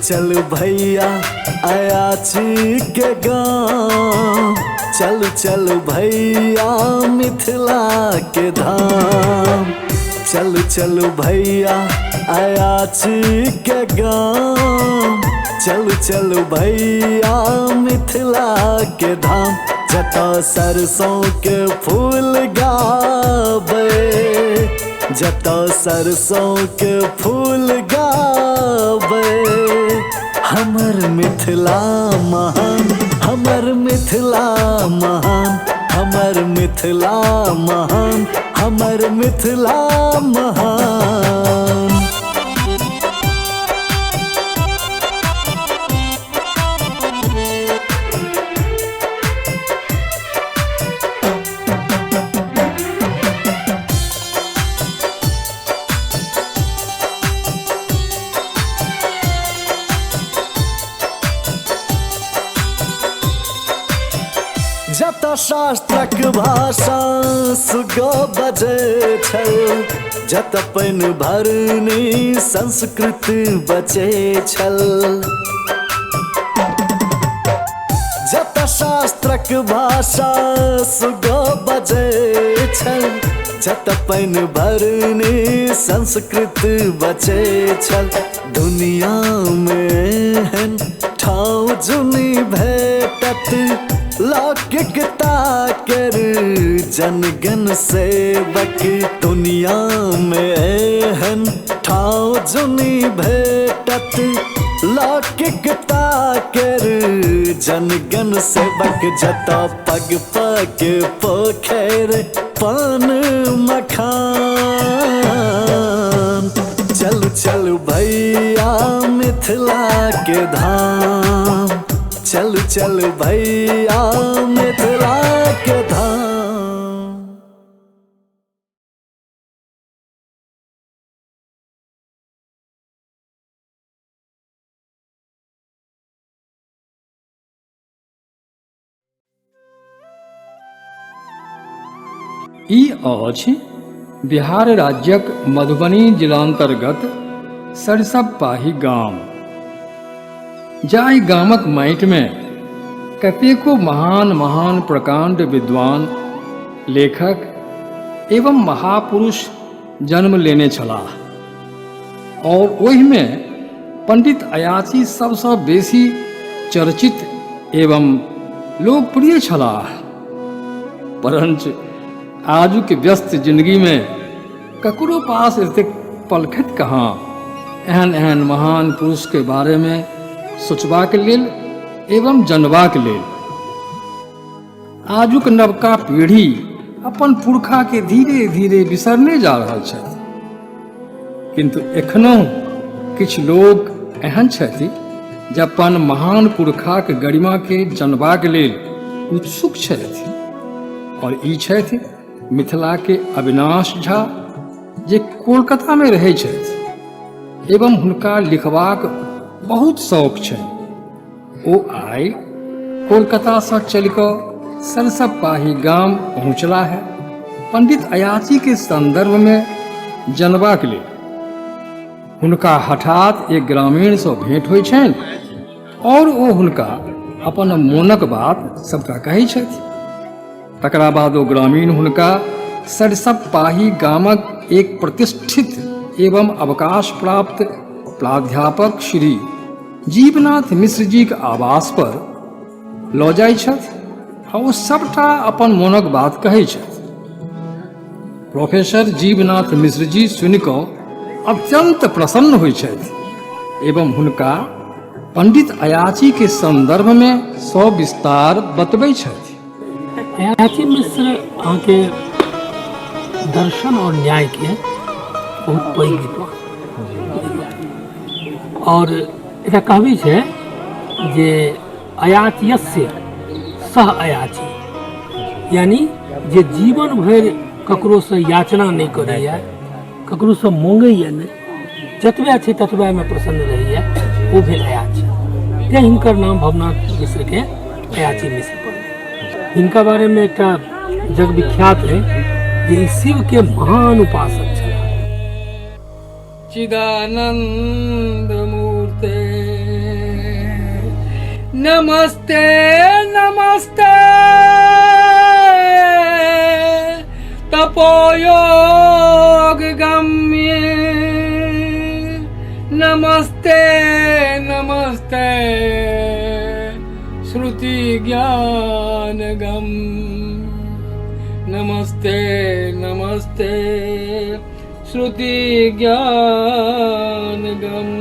चल भैया अयाची के गाँव, चल चल भैया मिथिला के धाम। चल चल भैया अयाची के गाँव, चल चल भैया मिथिला के धाम। जतऽ सरसों के फूल गाबै, जतऽ सरसों के फूल गाबै। हमर मिथिला महान, हमर मिथिला महान, हमर मिथिला महान, हमर मिथिला महान। जतऽ शास्त्रक भाषा सुगो बजै छल, जतऽ पानि भरनी संस्कृत बचै छल। जतऽ शास्त्रक भाषा सुगो बजै छल, जतऽ पानि भरनी संस्कृत बचै छल। दुनिया मे एहन ठाँव जुनि भेटत, लौकिकता केर जनगण सेवक। दुनिया मे एहन ठाँव जुनि भेटत, लौकिकता केर जनगण सेवक। जतऽ पग पग पोखरि पान मखान। चल चल भैया मिथिला के धाम, चल चल भैया मिथिला के धाम। ई अछि बिहार राज्यक मधुबनी जिलान्तर्गत सरिसब पाही गाम, जाहि गामक माटिमे कतेको महान महान प्रकाण्ड विद्वान, लेखक एवं महापुरुष जन्म लेने छलाह और ओहिमे पंडित अयाची सबसँ बेसी चर्चित एवं लोकप्रिय छलाह। परंच आजुक व्यस्त जिंदगीमे ककरो पास एतेक पलखति कहाँ एहन एहन महान पुरुषके बारेमे सोचबाक लेल एवं जनबाक लेल। आजुक नवका पीढ़ी अपन पुरखाके धीरे धीरे बिसरने जा रहल छथि, किन्तु एखनहुँ किछु लोक एहन छथि जे अपन महान पुरखाक गरिमाके जनबाक लेल उत्सुक छथि। और ई छथि मिथिला के अविनाश झा, जे कोलकाता में रहै छथि एवं हुनका लिखबाक बहुत शौक छनि। ओ आइ कोलकाता सँ चलि कऽ सरिसब पाही गाम पहुँचला है पंडित अयाची के संदर्भ में जनबाक लेल। हुनका हठात एक ग्रामीण सँ भेंट होइ छनि और ओ हुनका अपन मोनक बात सबटा कहै छथि। तकरा बाद ओ ग्रामीण हुनका सरिसब पाही गामक एक प्रतिष्ठित एवं अवकाश प्राप्त प्राध्यापक श्री जीवनाथ मिश्र जीक आवास पर लऽ जाइ छथि आ ओ सबटा अपन मोनक बात कहै छथि। प्रोफेसर जीवनाथ मिश्र जी सुनि कऽ अत्यंत प्रसन्न होइ छथि एवं हुनका पंडित अयाची के संदर्भ में सविस्तार बतबै छथि। अयाची मिश्र अहाँके दर्शन और न्याय के बहुत पैघ विद्वान, और एकटा कहबी छै जे अयाच्यस्य सह अयाची, यानी जे जीवन भरि ककरोसँ याचना नहि करैए, ककरोसँ मङ्गैए नहि, जतबे छै ततबेमे प्रसन्न रहैए, ओ भेल अयाची। तेँ हिनकर नाम भवनाथ मिश्रके अयाची मिश्र पड़लै। हिनका बारेमे एकटा जगविख्यात है जे ई शिवके महान उपासक छलाह। चिदानंद मूर्ते नमस्ते नमस्ते तपोयोग गम्य, नमस्ते नमस्ते श्रुति ज्ञान गम, नमस्ते नमस्ते श्रुति ज्ञान गम।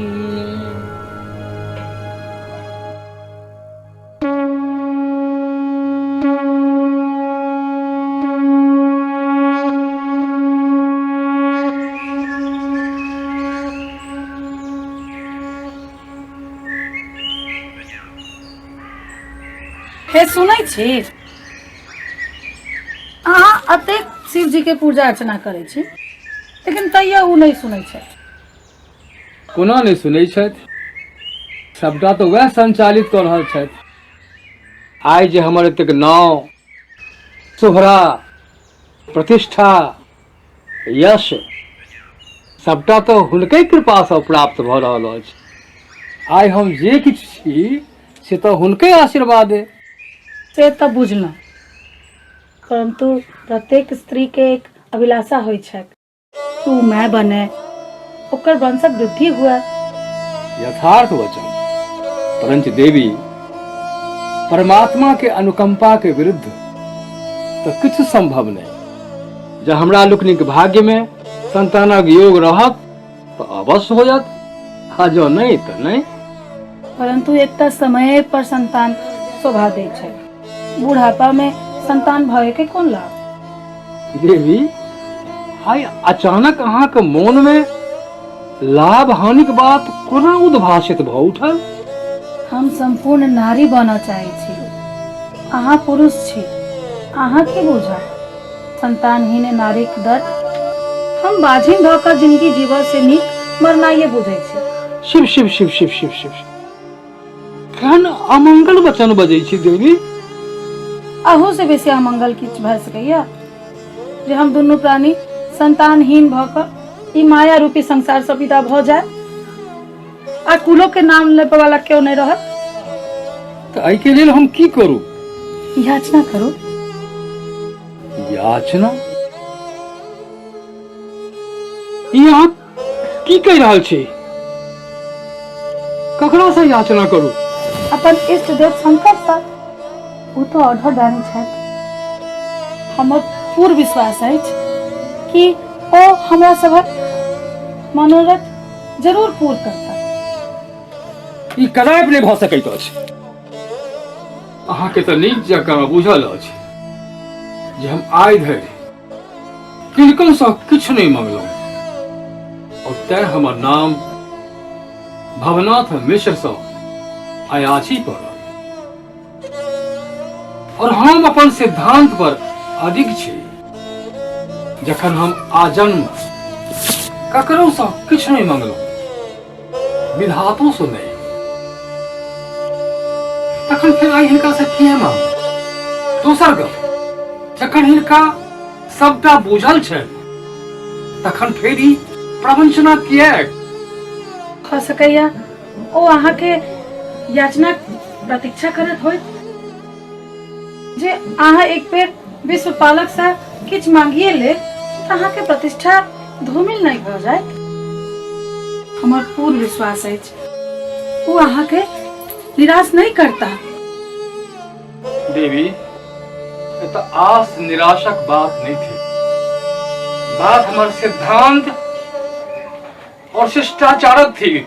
हे सुनै छी, अहाँ एतेक शिव जी के पूजा अर्चना करै छी, लेकिन तैयो ओ नहि सुनै छथि। कोना नहि सुनै छथि? सबटा तऽ वएह संचालित कऽ रहल छथि। आइ जे हमर एतेक नाव, सोहरा, प्रतिष्ठा, यश सबटा तऽ हुनके कृपासँ प्राप्त भऽ रहल अछि। आइ हम जे किछु छी से तऽ हुनके आशीर्वादे। से तऽ बुझलहुँ, परंतु प्रत्येक स्त्रीके एक अभिलाषा होइत छैक कि ओ माय बने, ओकर वंशक वृद्धि हुए। यथार्थ वचन, परंच देवी, परमात्मा के अनुकंपा के विरुद्ध तऽ किछु संभव नहि। जँ हमरा लोकनिक भाग्य में संतानक योग रहत तऽ अवश्य होयत, आ जँ नहि तऽ नहि। परंतु एकटा समय पर संतान शोभा दै छै, बुढ़ापा में संतान भए के कोन लाभ? देवी, आइ अचानक अहाँके मोन में लाभ हानिक बात कोना उद्भासित भऽ उठल? हम सम्पूर्ण नारी बनऽ चाहै छी, अहाँ पुरुष छी, अहाँ की बुझब संतानहीन नारीक दर्द? हम बाझिन भऽ कऽ जिंदगी जीबऽ से नीक मरनाइए बुझै छी। शिव शिव शिव शिव शिव शिव शिव, केहन अमंगल वचन बजै छी देवी। अहू से बेसी अमंगल किछु भऽ सकैया जे हम दुनू प्राणी संतानहीन भऽ कऽ ई माया रूपी संसार सँ विदा भऽ जाय आ कुलो के नाम लेबऽ वाला केओ नहि रहत? तऽ एहिके लेल हम की करू? याचना करू। याचना? ई अहाँ की कहि रहल छी? ककरा से याचना करू? अपन इष्ट देव शंकर सँ। ओ तो औढर दानी छथि। हमर पूर्ण विश्वास अछि कि ओ हमरा सभक मनोरथ जरूर पूर करता। ई कदापि नहि भऽ सकैत अछि। अहाँके तऽ नीक जकाँ बुझल अछि जे हम आइ धरि किनकहुसँ किछु नहि मंगलहुँ, और तें हमर नाम भवनाथ मिश्रसँ अयाची पड़ल, और हम अपन सिद्धांत पर अडिग छी। जखन हम आजन्म ककरोसँ किछु नहि मंगलहुँ, विधातोसँ नहि, तखन फेर आइ हिनका से किए मांगू? दोसर गप, जखन हिनका सबटा बुझल छनि तखन फेर ई प्रवंचना किएक? भऽ सकैया ओ अहाँके याचनाक प्रतीक्षा करैत होइत जे अहाँ एक बेर विश्व पालक सँ किछु मांगिए लेब तऽ अहाँके प्रतिष्ठा धूमिल नहि भऽ जायत। हमर पूर्ण विश्वास अछि ओ अहाँके निराश नहि करता। देवी, एतऽ आस निराशक बात नहीं थी। बात हमर सिद्धांत और शिष्टाचारक थी।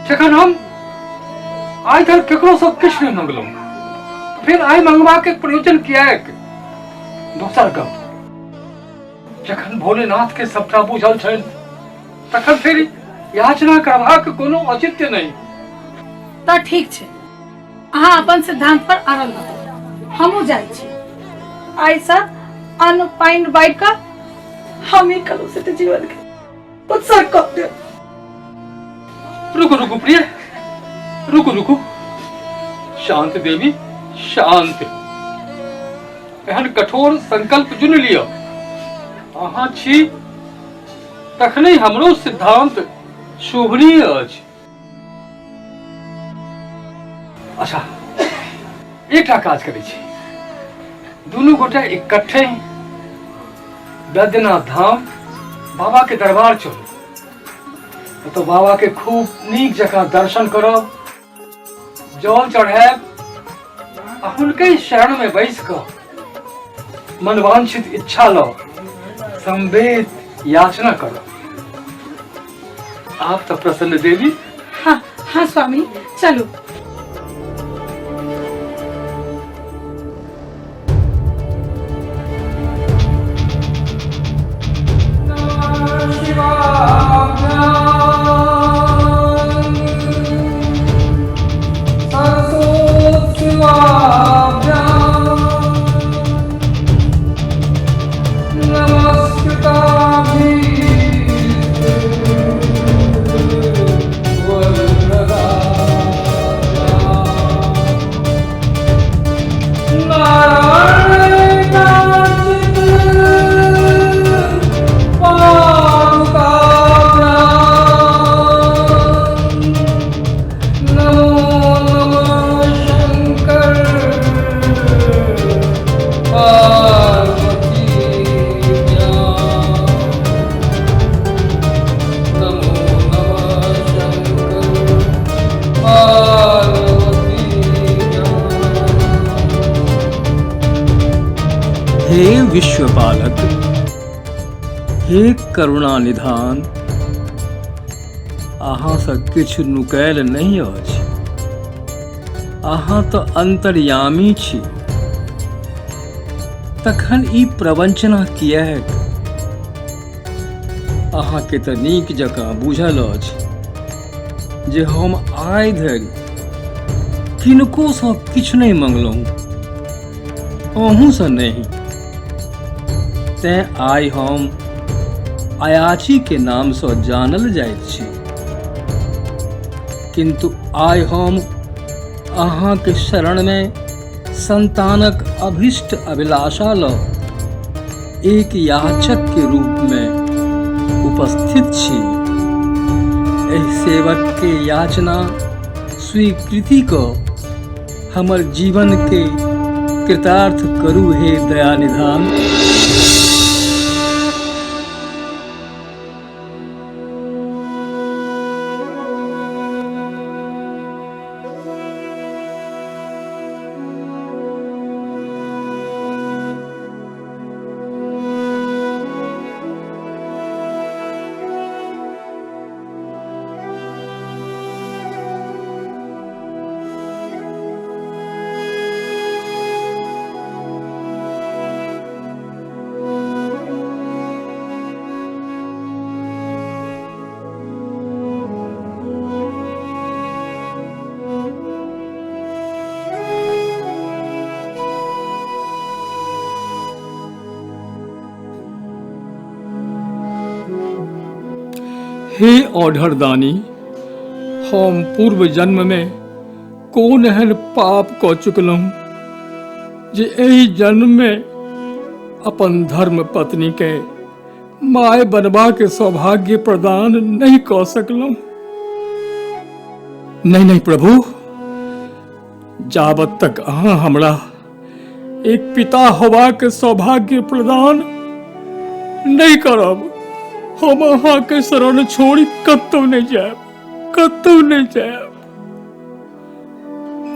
जखन हम आइ धरि ककरो सँ किछु नहि मंगलहुँ, फिर आइ मंगबाक प्रयोजन किएक? दोसर गप, जखन भोलेनाथ के सबटा बुझल छनि तखन फिर याचना करबाक कोनो औचित्य नहि। तऽ ठीक छै, अहाँ अपन सिद्धांत पर अड़ल रहू, हमहूँ जाइ छी। आइसँ अन्न पानि बाढ़ि कऽ हम ई कलुषित जीवन के उत्सर्ग कऽ देब। रुकू रुकू प्रिय, रुकू रुकू, शांत देवी शांत। एहन कठोर संकल्प चुनि लिअ। अहाँ छी तखने हमरो सिद्धांत शोभनीय अछि। अच्छा, एकटा काज करै छी, दुनू गोटे इकट्ठे बैद्यनाथ धाम बाबा के दरबार चलू, तो बाबा के खूब नीक जकाँ दर्शन करब, जल चढ़ायब आ हुनके शरण में बैस कऽ मनवांछित इच्छा लऽ संवेद याचना करब। आप तऽ प्रसन्न देवी। हाँ हाँ स्वामी, चलू। हे विश्वपालक, हे करुणा निधान, अहाँ सँ किछु नुकायल नहि अछि। अहाँ तऽ अन्तर्यामी छी, तखन ई प्रवंचना किएक? अहाँके तऽ नीक जकाँ बुझल अछि जे हम आइ धरि किनकोसँ किछु नहि मंगलहुँ, अहूँसँ नहि। तेँ आइ हम अयाची के नामसँ जानल जाइत छी, किन्तु आइ हम अहाँके शरणमे संतानक अभीष्ट अभिलाषा लऽ एक याचक के रूप में उपस्थित छी। एहि सेवक के याचना स्वीकृति कऽ हमर जीवन के कृतार्थ करू हे दया निधान। हे औढरदानी, हम पूर्व जन्म में कोन एहन पाप कऽ चुकलहुँ जे एहि जन्म में अपन धर्म पत्नी के my बनबा के सौभाग्य प्रदान नहीं कऽ सकलहुँ। नहीं नहीं प्रभु, जाबत तक अहाँ हमरा एक पिता होबाक सौभाग्य प्रदान नहीं करब, हम अहाँके शरण छोड़ि कतौ नहीं जायब, कतौ नहीं जायब।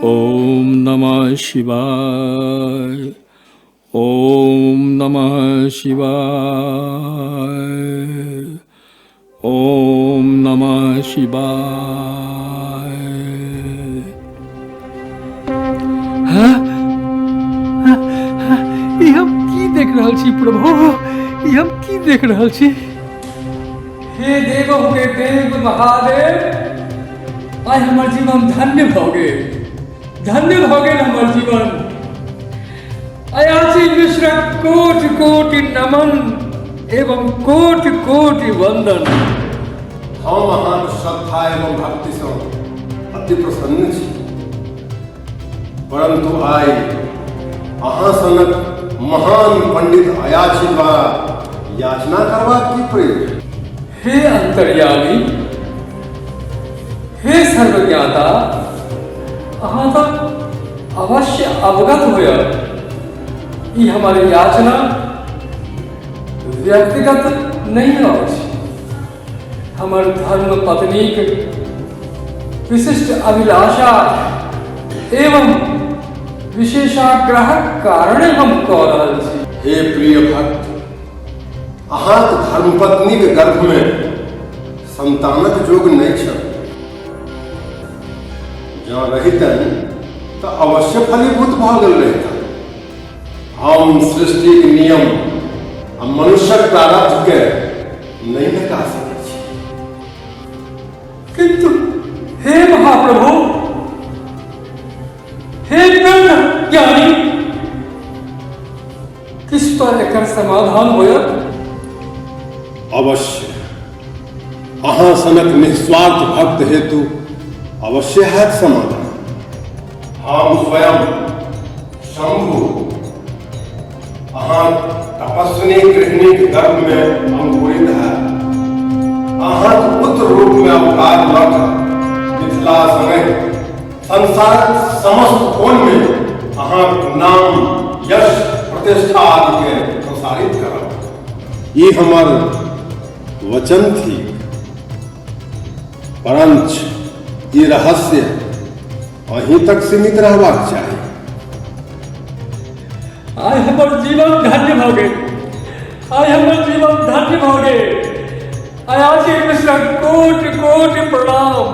ओम नमः शिवाय, ओम नमः शिवाय, ओम नमः शिवाय। हाँ? हाँ? हाँ? ई हम की देख रहल छी प्रभु, ई हम की देख रहल छी? हे देवहु के देव महादेव, आइ हमर जीवन धन्य भऽ गेल, धन्य भऽ गेल हमर जीवन। अयाची मिश्र कोटि कोटि नमन एवं कोटि कोटि वंदन। हम अहाँक श्रद्धा एवं भक्तिसँ अति प्रसन्न छी, परन्तु आइ अहाँ सनक महान पंडित अयाची द्वारा याचना करबाक की प्रयोजन? हे अंतर्यामी, हे सर्वज्ञाता, अहाँ तऽ अवश्य अवगत होयब। ई हमर याचना व्यक्तिगत नहि अछि, हमर धर्म पत्नीक विशिष्ट अभिलाषा एवं विशेषाग्रहक कारणे हम कऽ रहल छी। हे प्रिय भक्त, अहाँक धर्मपत्नीक गर्भमे संतानक जोग नहि छल। जँ रहितनि तऽ अवश्य फलीभूत भऽ गेल रहितनि। हम सृष्टिक नियम आ मनुष्यक प्रारब्धकेँ नहि मेटा सकैत छी। किन्तु हे महाप्रभु, हे ब्रह्म ज्ञानी, किछु तऽ एकर समाधान होयत। अवश्य, अहाँ सनक निस्वार्थ भक्त हेतु अवश्य हैत समाधान। हम स्वयं शंभु अहाँ तपस्विनी गृहिणीक गर्भमे अंकुरित हैत। अहाँक पुत्र रूपमे अवतार लऽ कऽ मिथिला सङ्ग संसारक समस्त कोणमे अहाँक नाम, यश, प्रतिष्ठा आदिके प्रसारित करब। ई हमर वचन थिक। परञ्च ई रहस्य अहीं तक सीमित रहबाक चाही। आइ हमर जीवन धन्य भऽ गेल, आइ हमर जीवन धन्य भऽ गेल। अयाची मिश्र कोटि कोटि प्रणाम,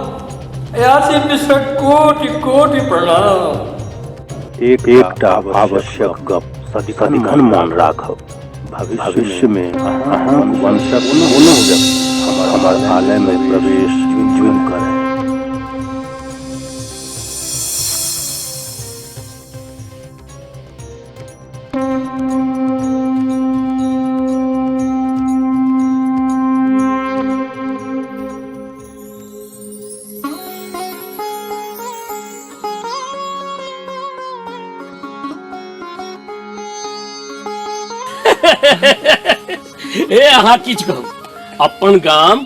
अयाची मिश्र कोटि कोटि प्रणाम। एकटा आवश्यक गप सदिखन मोन राखब, भविष्य मे अहाँक वंशक कोनो व्यक्ति हमर आलय मे प्रवेश जुनि करय। हे अहाँ किछु कहू, अपन गाम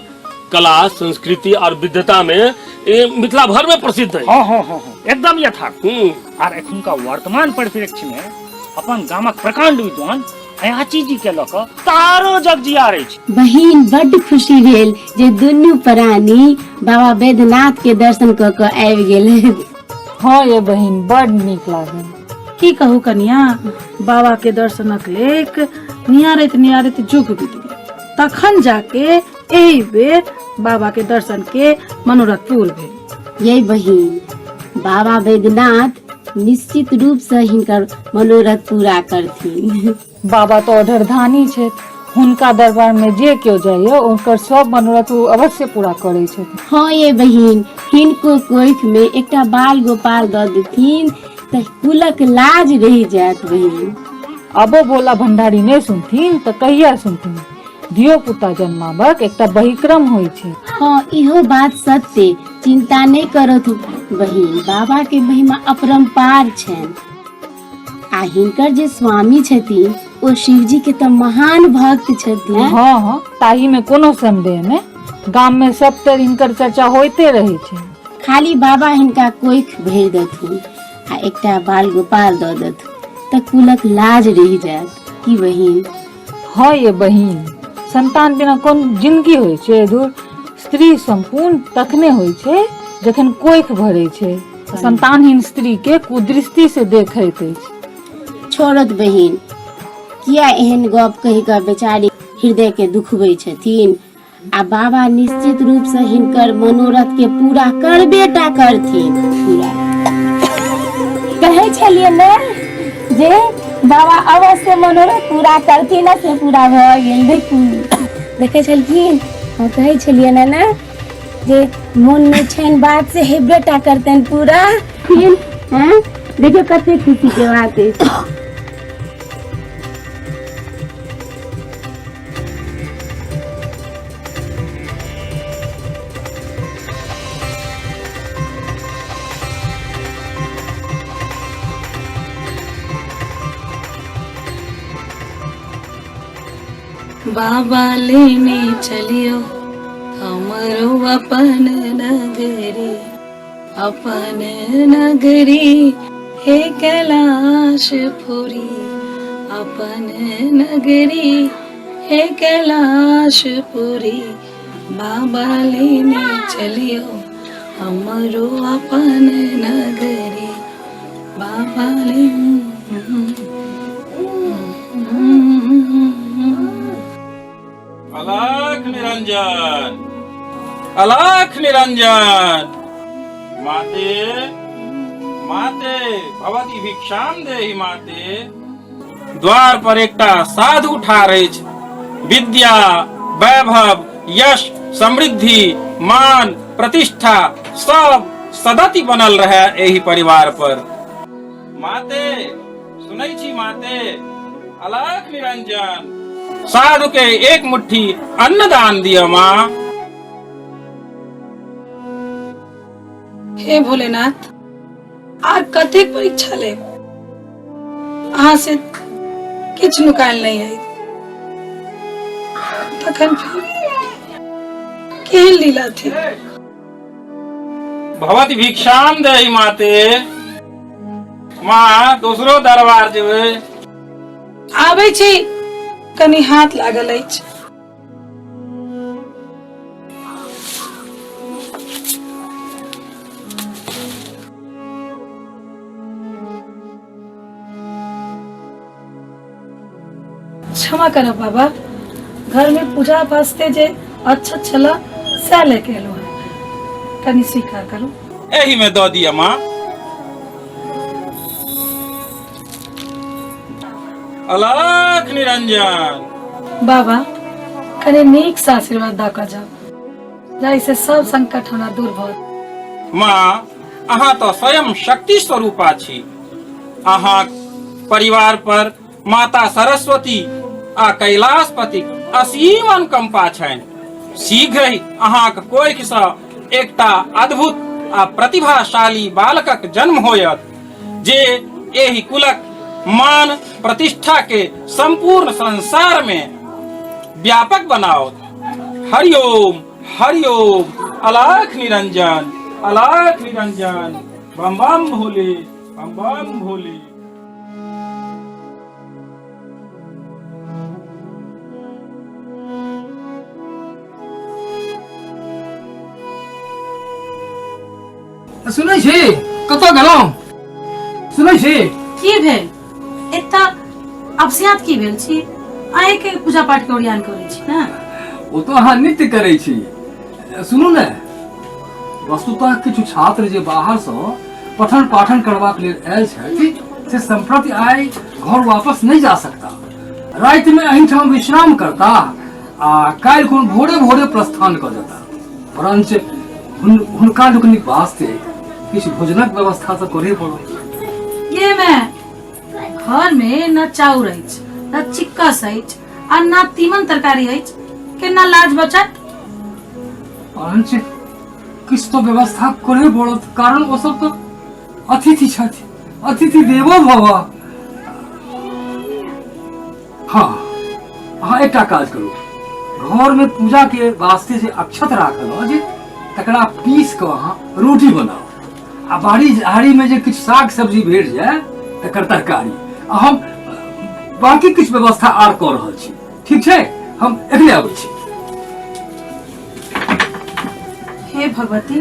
कला संस्कृति और विद्वता में मिथिला भर में प्रसिद्ध है। हाँ हाँ हाँ हाँ, एकदम यथार्थ। आर एखुनका वर्तमान परिप्रेक्ष्य में अपन गामक प्रकांड विद्वान अयाची जी के लऽ कऽ तारो जग जियार अछि। बहिन बड्ड खुशी भेल जे दुनू प्राणी बाबा वैद्यनाथ के दर्शन कऽ कऽ आबि गेल। हाँ ये बहिन, बड्ड नीक लागल। की कहू कनिया, बाबा के दर्शनक लेक निहारैत निहारैत जुग बीत गेल, तखन जाके एहि बेर बाबा के दर्शन के मनोरथ पूर भेल। ये बहिन, बाबा वैद्यनाथ निश्चित रूप से हिनकर मनोरथ पूरा करथिन। बाबा तो औढरधानी छथि, हुनका दरबार में जे केओ जाइए हुनकर सब मनोरथ ओ अवश्य पूरा करै छथिन। हाँ ये बहिन, हिनको कोख में एकटा बाल गोपाल दऽ देथिन तऽ कुलक लाज रहि जायत बहिन। आबो बोला भंडारी नहि सुनथिन तऽ कहिया सुनथिन? धियो पुता जन्माबक एकटा बहिक्रम होइ छै। हाँ इहो बात सत्य, चिंता नहि करथु बहिन, बाबा के महिमा अपरंपार छनि। आ हिनकर जे स्वामी छथिन ओ शिवजी के तऽ महान भक्त छथिन। हाँ हाँ, ताही में कोनो संदेह नहि, गाम में सब तर हिनकर चर्चा होइते रहै छै। खाली बाबा हिनका कोख भरि देथुन आ एकटा बाल गोपाल दऽ देथुन तऽ कुलक लाज रहि जायत। की बहिन? हाँ ये बहिन, संतान बिना कोन जिंदगी होइ छै? दूर स्त्री संपूर्ण तखने होइ छै जखन कोख भरै छै। संतानहीन स्त्री के कुदृष्टि से देखैत अछि। छोड़त बहिन, किया एहन गप कहि कऽ बेचारी हृदय के दुखबै छथिन। आ बाबा निश्चित रूप से हिनकर मनोरथ के पूरा करबे टा करथिन। पूरा कहै छलियै ने जे बाबा अवश्य मनोरथ पूरा करथिन, से पूरा भऽ गेल। देखू, देखै छलखिन, हम कहै छलियै ने ने जे मोन में छनि बात से हेबे टा करतनि पूरा। हैं, देखियौ कते खुशी के बात अछि। बाबा लेने चलियो हमरो अपन नगरी, अपन नगरी हे कैलाशपुरी अपन नगरी, हे कैलाशपुरी बाबा लेने चलियो हमरो अपन नगरी, बाबा ले। अलख निरंजन, अलख निरंजन। माते, माते, भवती भिक्षाम देहि माते। द्वार पर एकटा साधु ठाढ़ अछि। विद्या, वैभव, यश, समृद्धि, मान, प्रतिष्ठा सब सदति बनल रहे एहि परिवार पर। माते, सुनै छी माते, अलख निरंजन। साधु के एक मुट्ठी अन्न दान दिय माँ। हे भोलेनाथ, आर कतेक परीक्षा लेब? अहाँ से किछु नुकायल नहि है, तखन फिर केहन लीला थी? भवती भिक्षाम देहि माते। माँ, दोसरो दरबार जेबै। आबै छी, कनि हाथ लागल अछि। क्षमा करब बाबा, घर में पूजा वास्ते जे अच्छा छला सएह लेके एलहुँ हँ, कनि स्वीकार करू। एही में दऽ दिअ माँ। अलख निरंजन। बाबा, कनि नीक से आशीर्वाद दऽ कऽ जाउ, जाहिसँ सब संकट हमरा दूर भऽ। माँ, अहाँ तऽ स्वयं शक्ति स्वरूपा छी। अहाँक परिवार पर माता सरस्वती आ कैलाशपतिक असीम अनुकंपा छनि। शीघ्र ही अहाँक कोखिसँ एकटा अद्भुत आ प्रतिभाशाली बालकक जन्म होयत, जे एहि कुलक मान प्रतिष्ठा के संपूर्ण संसार में व्यापक बनाओत। हरिओम हरिओम, अलख निरंजन, अलख निरंजन, बम बम भोले, बम बम भोले। सुनै छी, कतऽ गेलहुँ? सुनै छी? की भेल? एतऽ अपसियात की भेल छी? अहीँके पूजा पाठ के ओरियान करै छी ने? ओ तऽ अहाँ नित्य करै छी। सुनू ने, वस्तुतः किछु छात्र जे बाहरसँ पठन पाठन करबाक लेल आयल छथि से सम्प्रति आइ घर वापस नहि जा सकता। रातिमे एहिठाम विश्राम करता आ काल्हि खुन भोरे भोरे प्रस्थान कऽ जेता। परंच हुनका लोकनिक वास्ते किछु भोजनक व्यवस्था तऽ करहे पड़त। ये में घर में न चाउर अछि, न चिक्कस अछि आ न तीमन तरकारी अछि, केना लाज बचत? परंच किछु तऽ व्यवस्था करहे पड़त, कारण ओ सब तऽ अतिथि छथि, अतिथि देवो भव। हाँ, अहाँ एकटा काज करू, घर में पूजा के वास्ते जे अक्षत राखल अछि तकरा पीस कऽ अहाँ रोटी बनाउ आ बाड़ी झाड़ी में जे किछु साग सब्जी भेट जाय तकर तरकारी, आ हम बाकी किछु व्यवस्था आर कऽ रहल छी। ठीक छै, हम एखने अबै छी। हे भगवती,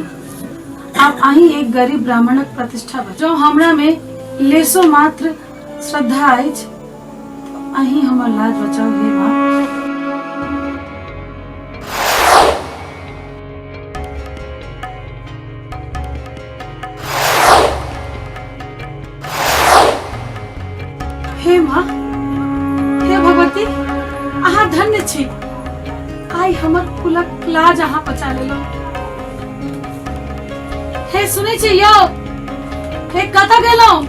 आब अहीं एक गरीब ब्राह्मणक प्रतिष्ठा बचाउ। हमरा में लेसो मात्र श्रद्धा अछि, अहीं हमर लाज बचाउ हे माँ। हे माँ, हे भगवती, अहाँ धन्य छी। आइ हमर कुलक लाज अहाँ बचा लेलहुँ। हे सुनै छी यौ, हे कतऽ गेलहुँ?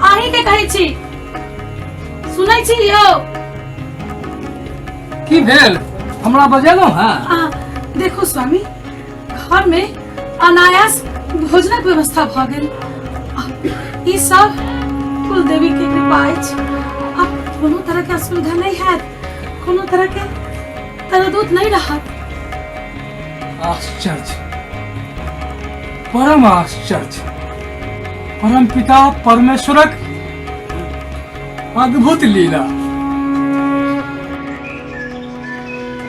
अहीं के कहै छी, सुनै छी यौ? की भेल, हमरा बजेलहुँ हँ? आ, देखू स्वामी, घर में अनायास भोजनक व्यवस्था भऽ गेल। आ, ई सब कुल देवी के कृपा अछि। आब कोनो तरह के असुविधा नहीं हैत, कोनो तरह के तरदूत नहीं रहत। आश्चर्य, परम आश्चर्य। परमपिता परमेश्वरक अद्भुत लीला।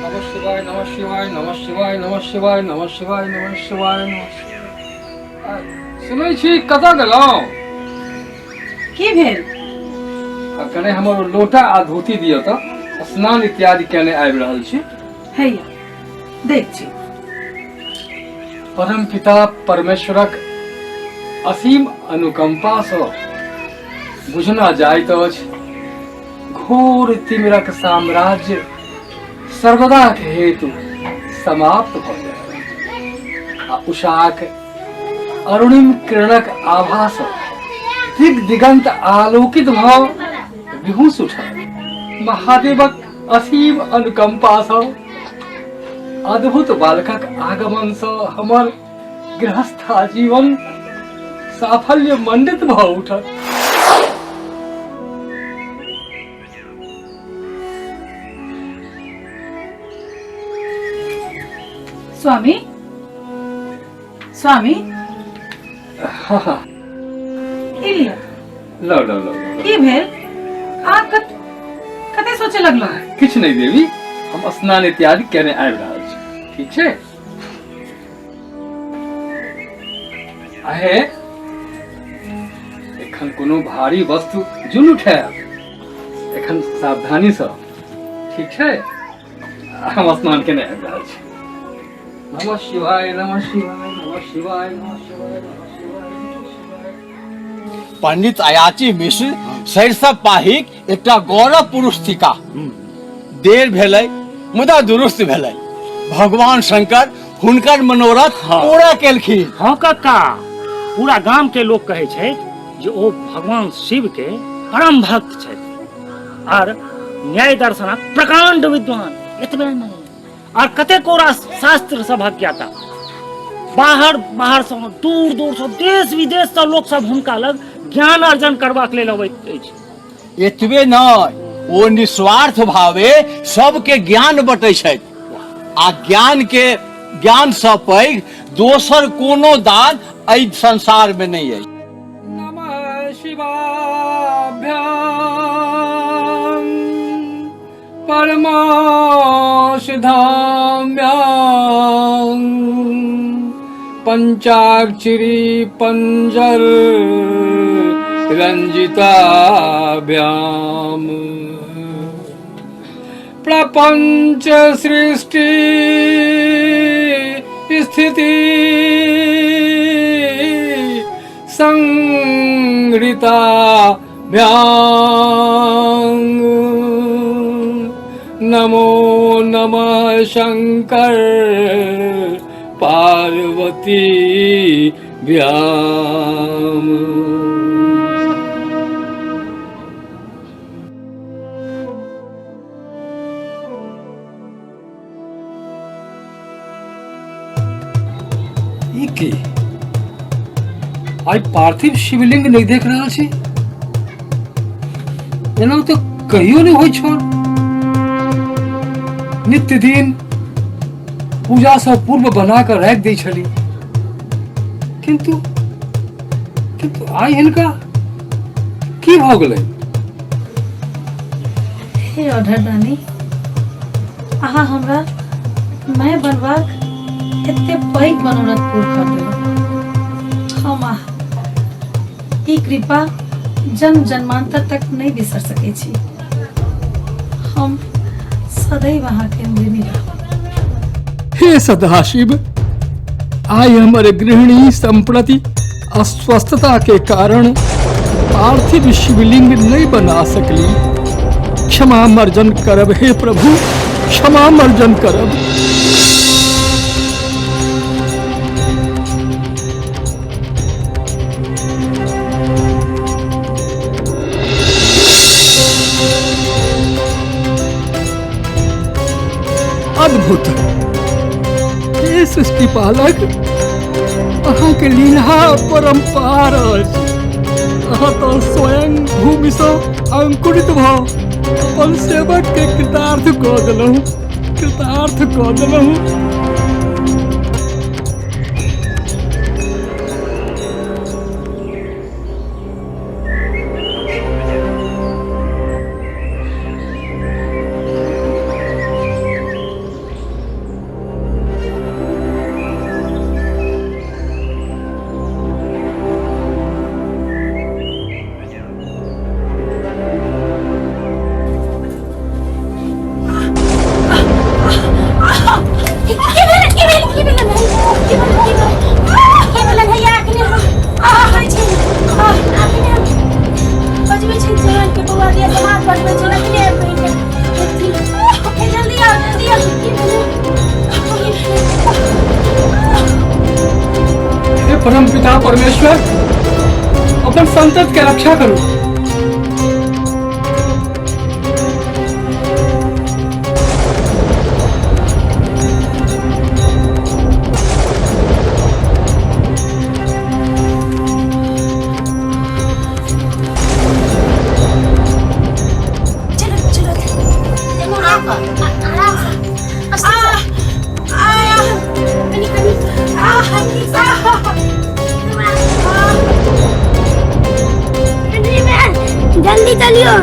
नमः शिवाय नमः शिवाय नमः शिवाय नमः शिवाय नमः शिवाय नमः शिवाय नमः शिवाय। सुनै छी कतऽ गेलहुँ? की भेल? आ कने हमर लोटा आ धोती दिअ तऽ स्नान इत्यादि केने आबि रहल छी। हैया देख छी। परम पिता परमेश्वरक असीम अनुकंपासँ बुझना जाइत अछि घोर तिमिरक साम्राज्य सर्वदाक हेतु समाप्त भऽ जायत आ उषाक अरुणिम किरणक आभासँ दिग दिगंत आलोकित भऽ विहुँस उठल। महादेवक असीम अनुकंपासँ अद्भुत बालकक आगमनसँ हमर गृहस्था जीवन साफल्य मंडित भऽ उठल। स्वामी, स्वामी, हाँ हाँ ई लिअ। लो लो लो। की भेल? अहाँ कते सोचे लगलहुँ? किछु नहि देवी, हम स्नान इत्यादि केने आबि रहल छी। ठीक छै? आहे, एखन कोनो भारी वस्तु जुन उठायब, एखन सावधानी सँ। ठीक छै? हम स्नान केने आबि रहल छी। नमः शिवाय नमः शिवाय नमः शिवाय नमः शिवाय नमः शिवाय नमः शिवाय। पंडित अयाची मिश्र सरिसब पाहीक एकटा गौरव पुरुष थिका। देर भेलै मुदा दुरुस्त भेलै। भगवान शंकर हुनकर मनोरथ पूरा केलखिन। हाँ कक्का, पूरा गाम के लोग कहै छै जे ओ भगवान शिव के परम भक्त छथि आर न्याय दर्शनक प्रकांड विद्वान। एतबे नहि, आर कतेको रास शास्त्र सभक ज्ञाता। बाहर बाहर सँ, दूर दूर सँ, देश विदेश सँ लोक सब हुनका लग ज्ञान अर्जन करबाक लेल अबैत अछि। एतबे नहि, ओ निस्वार्थ भावे सबके ज्ञान बटै छथि आ ज्ञान के ज्ञान सँ पैघ दोसर कोनो दान एहि संसार मे नहि अछि। नमः शिवाभ्याम परमाशधाम्यां पंचाक्षरी पंजर रंजिताभ्याम प्रपंच सृष्टि स्थिति संहृता भ्यां नमो नमः शंकर पार्वती भ्याम। ई की आइ पार्थिव शिवलिंग नहि देख रहल छी? एना तऽ कहियो नहि होइ छल। नित्य दिन पूजा सँ पूर्व बना कऽ राखि दै छली, किंतु किंतु आइ हिनका की भऽ गेलै? हे औढरदानी, अहाँ हमरा माय बनबाक एते पैघ मनोरथ पूर कर देलहुँ। हम अहाँ ई कृपा जन्म जन्मांतर तक नहि बिसर सकै छी। हम सदैव अहाँके ऋणी रहब। हे सदाशिव, आइ हमर गृहिणी सम्प्रति अस्वस्थता के कारण पार्थिव शिवलिंग नहीं बना सकली। क्षमा मर्जन करब हे प्रभु, क्षमा मर्जन करब। अद्भुत हे सृष्टि पालक, अहाँके लीला परम्पार अछि। अहाँ तऽ स्वयं भूमिसँ अंकुरित भऽ अपन सेवक के कृतार्थ कऽ देलहुँ, कृतार्थ कऽ देलहुँ। परम पिता परमेश्वर, अपन संतत के रक्षा करू। चलो चलो, आराम से, कनी कनी, जल्दी चलियो,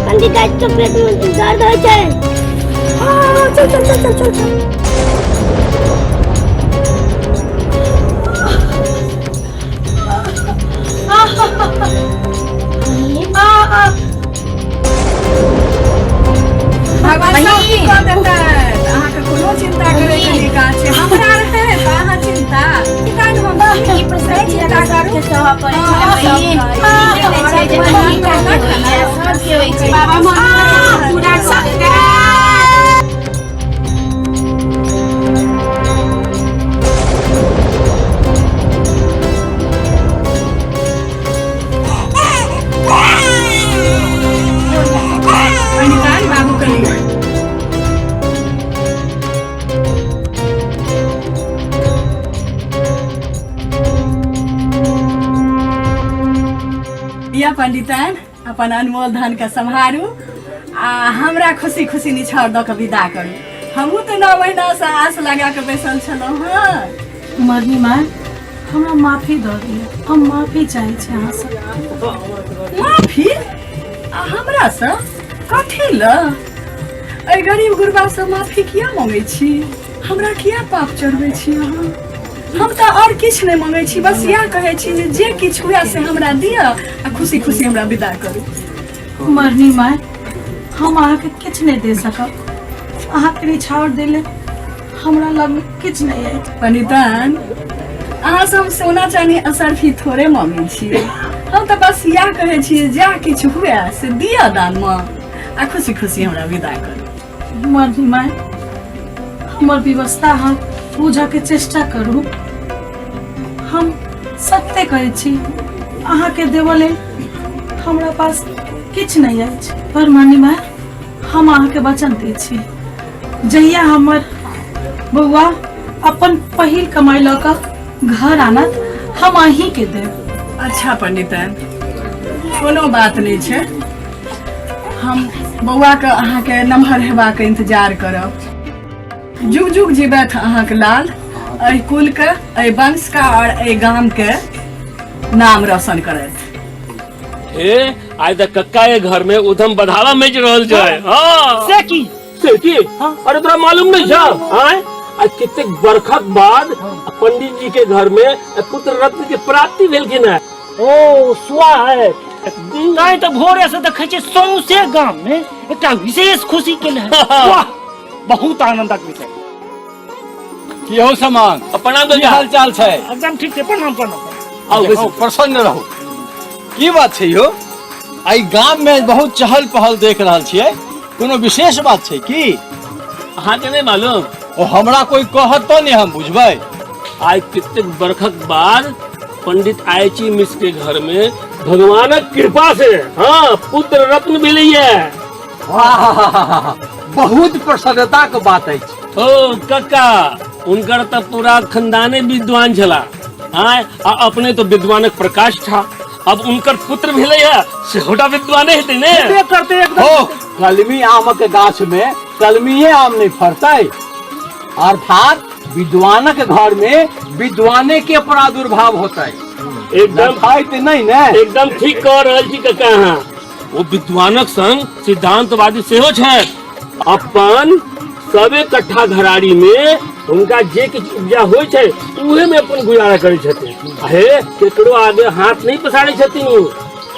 पंडित के पेट में दर्द होइ छै। हाँ, चल चल चल चल चल चल। भगवान सब कऽ देतै, अहाँके कोनो चिंता करे के नहि काज छै। हमरा रहै तऽ अहाँ चिंता की काज, हम ई नहि चिंता करू। सहऽ पड़ै छै बहिन, ई नहि छै जे अहीं टा के होइए, सबके होइ छै। बाबा मनोरथ पूरा कऽ देतै। पंडितान बाबू के लिए। या पंडितान, अपन अनमोल धन के सम्हारू आ हमरा खुशी खुशी निछावर दऽ के विदा करू। हमहूँ तऽ 9 महीनासँ आस लगा कऽ बैसल छलहुँ हँ। मरनी माय, हमरा माफी दऽ दिअ, हम माफी चाहै छी अहाँसँ। माफी आ हमरासँ कथी लए? एहि गरीब गुरबासँ माफी किया मङ्गै छी? हमरा किया पाप चढ़बै छी अहाँ? हम तऽ आओर किछु नहि मङ्गै छी, बस इएह कहै छी जे जे किछु हुए से हमरा दिअ आ खुशी खुशी हमरा विदा करू। मरनी माय, हम अहाँके किछु नहि दे सकब। अहाँके निछावर दै लेल हमरा लगमे किछु नहि अछि। पंडितान, अहाँ से हम सोना चानी असरफी थोड़े मांगे छी। हम तऽ बस इएह कहै छी जे किछु हुए से दिअ दानमे आ खुशी खुशी हमरा विदा करू। मरनी माय, हमर व्यवस्था अहाँ बुझऽके चेष्टा करू। हम सत्य कहै छी, अहाँके देबऽ लेल हमरा पास किछु नहि अछि। पर मरनी माय, हम अहाँके वचन दै छी, जहिया हमर बौआ अपन पहिल कमाई लऽ कऽ घर आनत, हम अहींके देब। अच्छा पंडितान, कोनो बात नहि छै, हम बौआके अहाँके नमहर हेबाक इंतजार करब। जुग जुग जीबैथ अहाँके लाल, एहि कुलके, एहि वंशके और एहि गामके नाम रोशन करैत। हे, आइ तऽ कक्का के घर में उधम बढ़ावा मच रहल छै। हाँ। से की? से की? अरे तोरा मालूम नहीं छौ? आँय? आइ कतेक बरखक बाद पंडित जी के घर में पुत्र रत्न के प्राप्ति भेलखिन है। ओ सुआ है नहीं तो भोरे से देखै छियै सौंसे गाम में एकटा विशेष खुशी के लहर। वाह, बहुत आनंदक विषय। की हो समान? प्रणाम की काका। हाल चाल छै? एकदम ठीक छै, प्रणाम प्रणाम। आउ बैसू, प्रसन्न रहू। की बात छै यौ, आइ गाम में बहुत चहल पहल देख रहल छियै, कोनो विशेष बात छै की? अहाँके नहि मालूम? ओ हमरा कोई कहत तो नहीं हम बुझबै। आइ कतेक बरखक बाद पंडित आयची मिश्र के घर में भगवानक कृपा से हाँ पुत्र रत्न भेलैया। वाह, बहुत प्रसन्नता के बात अछि। ओ कक्का, उनकर तऽ पूरा खानदाने विद्वान छला। हाँ, आ अपने तो विद्वानक प्रकाश था, अब उनकर पुत्र भेलै है सेहोटा विद्वाने हेतै ने। हेबे करतै एकदम। हो, कलमी आमक गाछ में कलमीए आम नहीं फरतै, अर्थात विद्वानक घर में विद्वाने के प्रादुर्भाव होतै। एकदम लखाइत नहीं ने। एकदम ठीक कह रहल छी कक्का अहाँ। ओ विद्वानक संग सिद्धांतवादी सेहो छथि। अपन सबे कट्ठा घराड़ी में हुनका जे किछु उपजा होइ छै उहे में अपन गुजारा करै छथिन। हे, केकरो आगे हाथ नहीं पसारै छथिन ओ।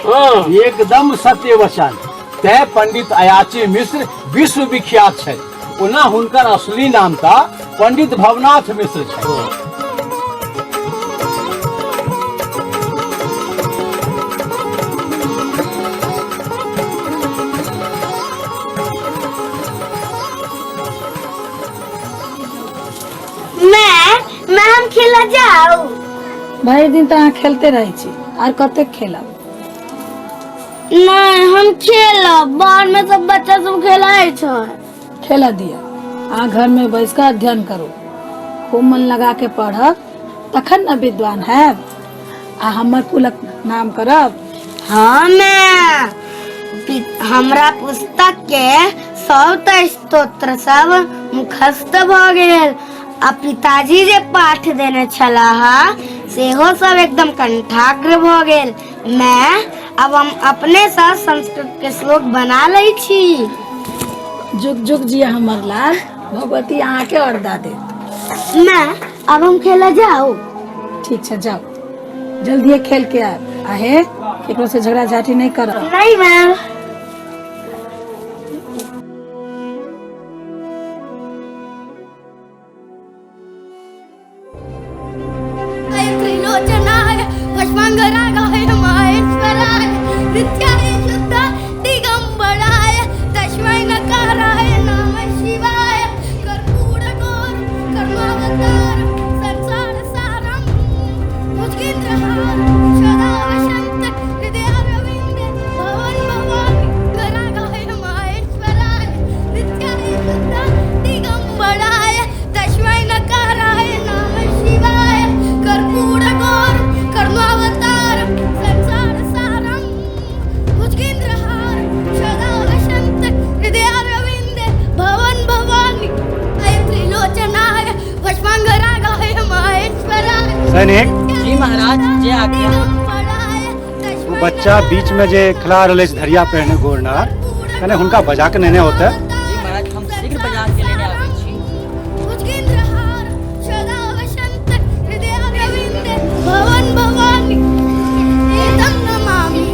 हाँ। एकदम सत्य वचन। तैं पंडित अयाची मिश्र विश्व विख्यात छै। ओना हुनकर असली नाम तऽ पंडित भवनाथ मिश्र छै। मैं हम खेला जाओ। भरि दिन तऽ अहाँ खेलते रहै छी आर कतेक खेलब? नहि, हम खेलब। बाहर में सब बच्चा सब खेलाय छै। खेलऽ दिअ, अहाँ घरमे बैस कऽ अध्ययन करू, खूब मन लगा के पढ़ब, तखन ने विद्वान हैब आ हमर कुलक नाम करब। हाँ मैं हमरा पुस्तक के सब तऽ स्तोत्र सब मुखस्थ भऽ गेल आ पिताजी जे पाठ देने छलाह सेहो सब एकदम कंठाग्र भऽ गेल। मैं अब हम अपने सँ संस्कृत के श्लोक बना लै छी। जुग जुग जिया हमर लाल, भगवती अहाँके औरदा देत। मैं अब हम खेला जाओ। ठीक छै, जाओ, जल्दिए खेल के आयब। आ हे, केकरो से झगड़ा झाटी नहीं करब। नहीं मैम। त्रिलोचनाय भस्मांगरागाय महेश्वराय नित्याय शुद्ध दिगंबराय तस्मै नकाराय नमः शिवाय। कर्पूर गौर कर्मावतार संसार सारम भुजगेंद्रहार सदा वसंत हृदयारविंद भवन भवानी गरागाय महेश्वराय नित्याय शुद्ध दिगंबराय तस्मै नकाराय नमः शिवाय। कर्पूर गौर कर्मावतार संसार सारम भुजगेंद्रहार सदा वसंत हृदयारविंद भवन भवानी त्रिलोचनाय भस्मांगरागाय महेश्वराय। सैनिक जी महाराज, जे आज्ञा। ओ बच्चा बीच में जे खेला रहल अछि धरिया पहिरने गोरनार, कने हुनका बजा के नेने होते। जी महाराज, हम शीघ्र बजा के लेने आबै छी। भुजगेंद्रहार सदा वसंत हृदयारविंद भवन भवानी एतं नमामि।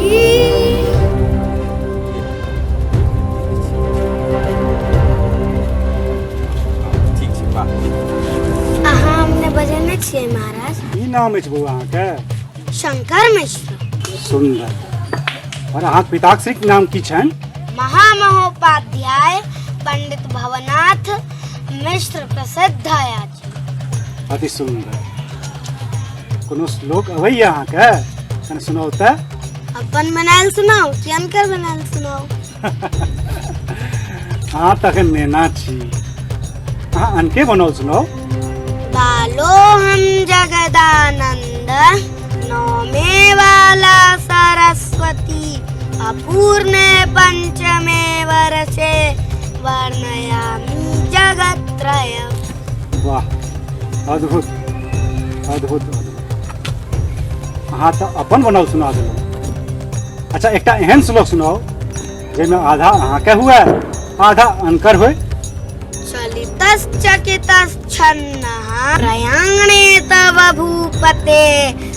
ठीक छै, वाह। अहाँ हमने बजेने छियै महाराज? की नाम अछि बौआ अहाँके? शंकर मिश्र। सुंदर। और अहाँके पिताश्रीक नाम की छनि? महामहोपाध्याय पंडित भवनाथ मिश्र प्रसिद्ध अछि। अति सुंदर। कोनो श्लोक अबैया अहाँके? कने सुनाउ तऽ। अपन बनायल सुनाउ कि अनकर बनायल सुनाउ? अहाँ तऽ एखन नेना छी, अहाँ अनके बनाउ सुनाउ। बालोहम जगदानंद नौमे वाला सरस्वती अपूर्णे पंचमे वर्षे वर्णयामि जगत्रय। वाह, अद्भुत अद्भुत अद्भुत। अहाँ तऽ अपन बनाउ सुना देलहुँ। अच्छा, एकटा एहन श्लोक सुनाउ जाहिमे आधा अहाँके हुए आधा अनकर होय। चलितश्चकितश्छन्नः प्रयाणे तव भूपते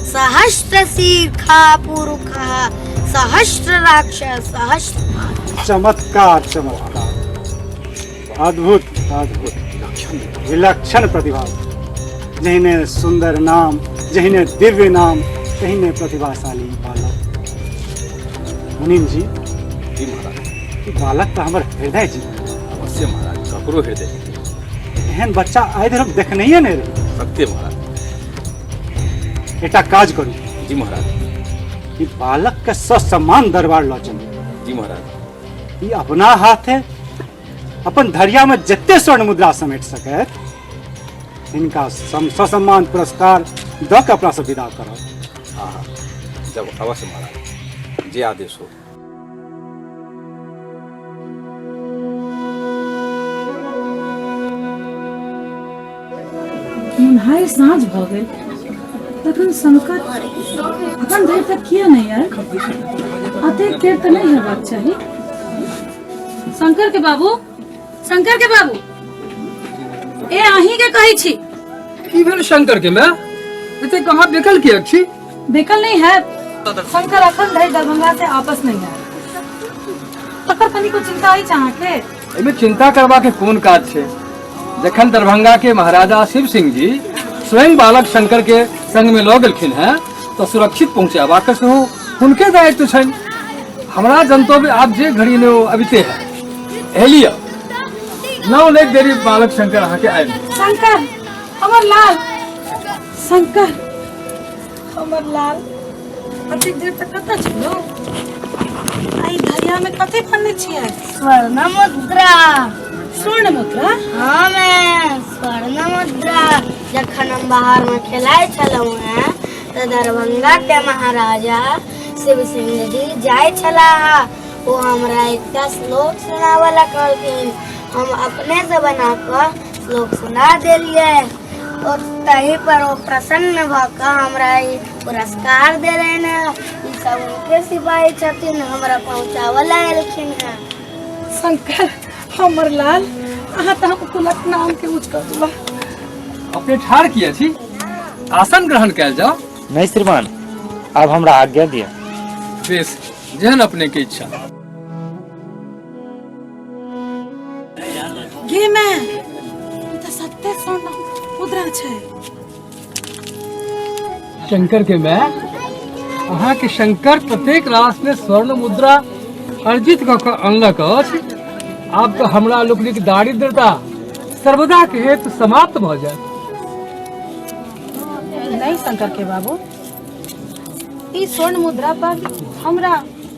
सहस्र शीर्षा पुरुषः सहस्र राक्ष सहस्र। चमत्कार चमत्कार, अद्भुत अद्भुत, विलक्षण प्रतिभा। जहिने सुंदर नाम, जहिने दिव्य नाम, तहिने प्रतिभाशाली बालक। मुनीम जी। जी महाराज। ई बालक तऽ हमर हृदय जीत गेल। अवश्य महाराज, ककरो हृदय जीत। एहन बच्चा आइ धरि हम देखनहिए नहि रही। सत्य महाराज। एकटा काज करू। जी महाराज। ई बालक के ससम्मान दरबार लऽ चलू। जी महाराज। ई अपना हाथे अपन धरिया में जते स्वर्ण मुद्रा समेट सकैत हिनका ससम्मान पुरस्कार दऽ के अपना से विदा करब। हाँ हाँ, जब अवश्य महाराज, जे आदेश हो। मुन्हारि साँझ भऽ गेल, तखन शंकर अखन धरि तक किया नहि आयल? अतेक देर तऽ नहि हेबाक चाही। शंकर के बाबू, शंकर के बाबू, ए अहीं के कहै छी। की भेल शंकर के माय? एते कहाँ बेकल किएक छी? बेकल नहीं है शंकर, अखन धरि दरभंगा से आपस नहीं आयल, तकर कनिको चिंता अछि अहाँके? एहिमे चिंता करबा के कोन काज छै? जखन दरभंगा के महाराजा शिव सिंह जी स्वयं बालक शंकर के संग में लऽ गेलखिन हैं तऽ सुरक्षित पहुँचेबाक सेहो हुनके दायित्व छनि। हमरा जनतव्य आब जे घड़ी ने ओ अबिते है। एहि लिअ, नौ नहि देरी बालक शंकर अहाँके आबि गेल। शंकर, हमर लाल शंकर, हमर लाल, अतेक देर तक कतऽ छलौ? आई धरिया में कथी फनने छियै? स्वर्ण मुद्रा। स्वर्ण मुद्रा? हाँ मैं स्वर्ण मुद्रा। जखन हम बाहर में खेलाइ छलहुँ हेँ तऽ दरभंगा के महाराजा शिव सिंह जी जाइ छलाह। ओ हमरा एकटा श्लोक सुनाबऽ लए कहलखिन। हम अपने से बना कऽ श्लोक सुना देलियै। ओ ताहि पर ओ प्रसन्न भऽ कऽ हमरा ई पुरस्कार देलनि हेँ। ई सब हुनके सिपाही छथिन, हमरा पहुँचाबऽ लए एलखिन हेँ। शंकर हमर लाल, अहाँ तऽ हम कुलक नाम के ऊँच कऽ देलहुँ। अपने ठाढ़ किया छी? आसन ग्रहण कयल जाओ। नहि श्रीमान, आब हमरा आज्ञा दिअ। बेस, जेहन अपने के इच्छा। गे माय, ई तऽ सत्ते स्वर्ण मुद्रा छै। शंकर के माय, अहाँ के शंकर ततेक रास ने स्वर्ण मुद्रा अर्जित कऽ कऽ अनलक अछि, आब तऽ हमरा लोकनिक दारिद्रता सर्वदा के हेतु समाप्त भऽ जायत। नहीं शंकर के बाबू, ई स्वर्ण मुद्रा पर हमरा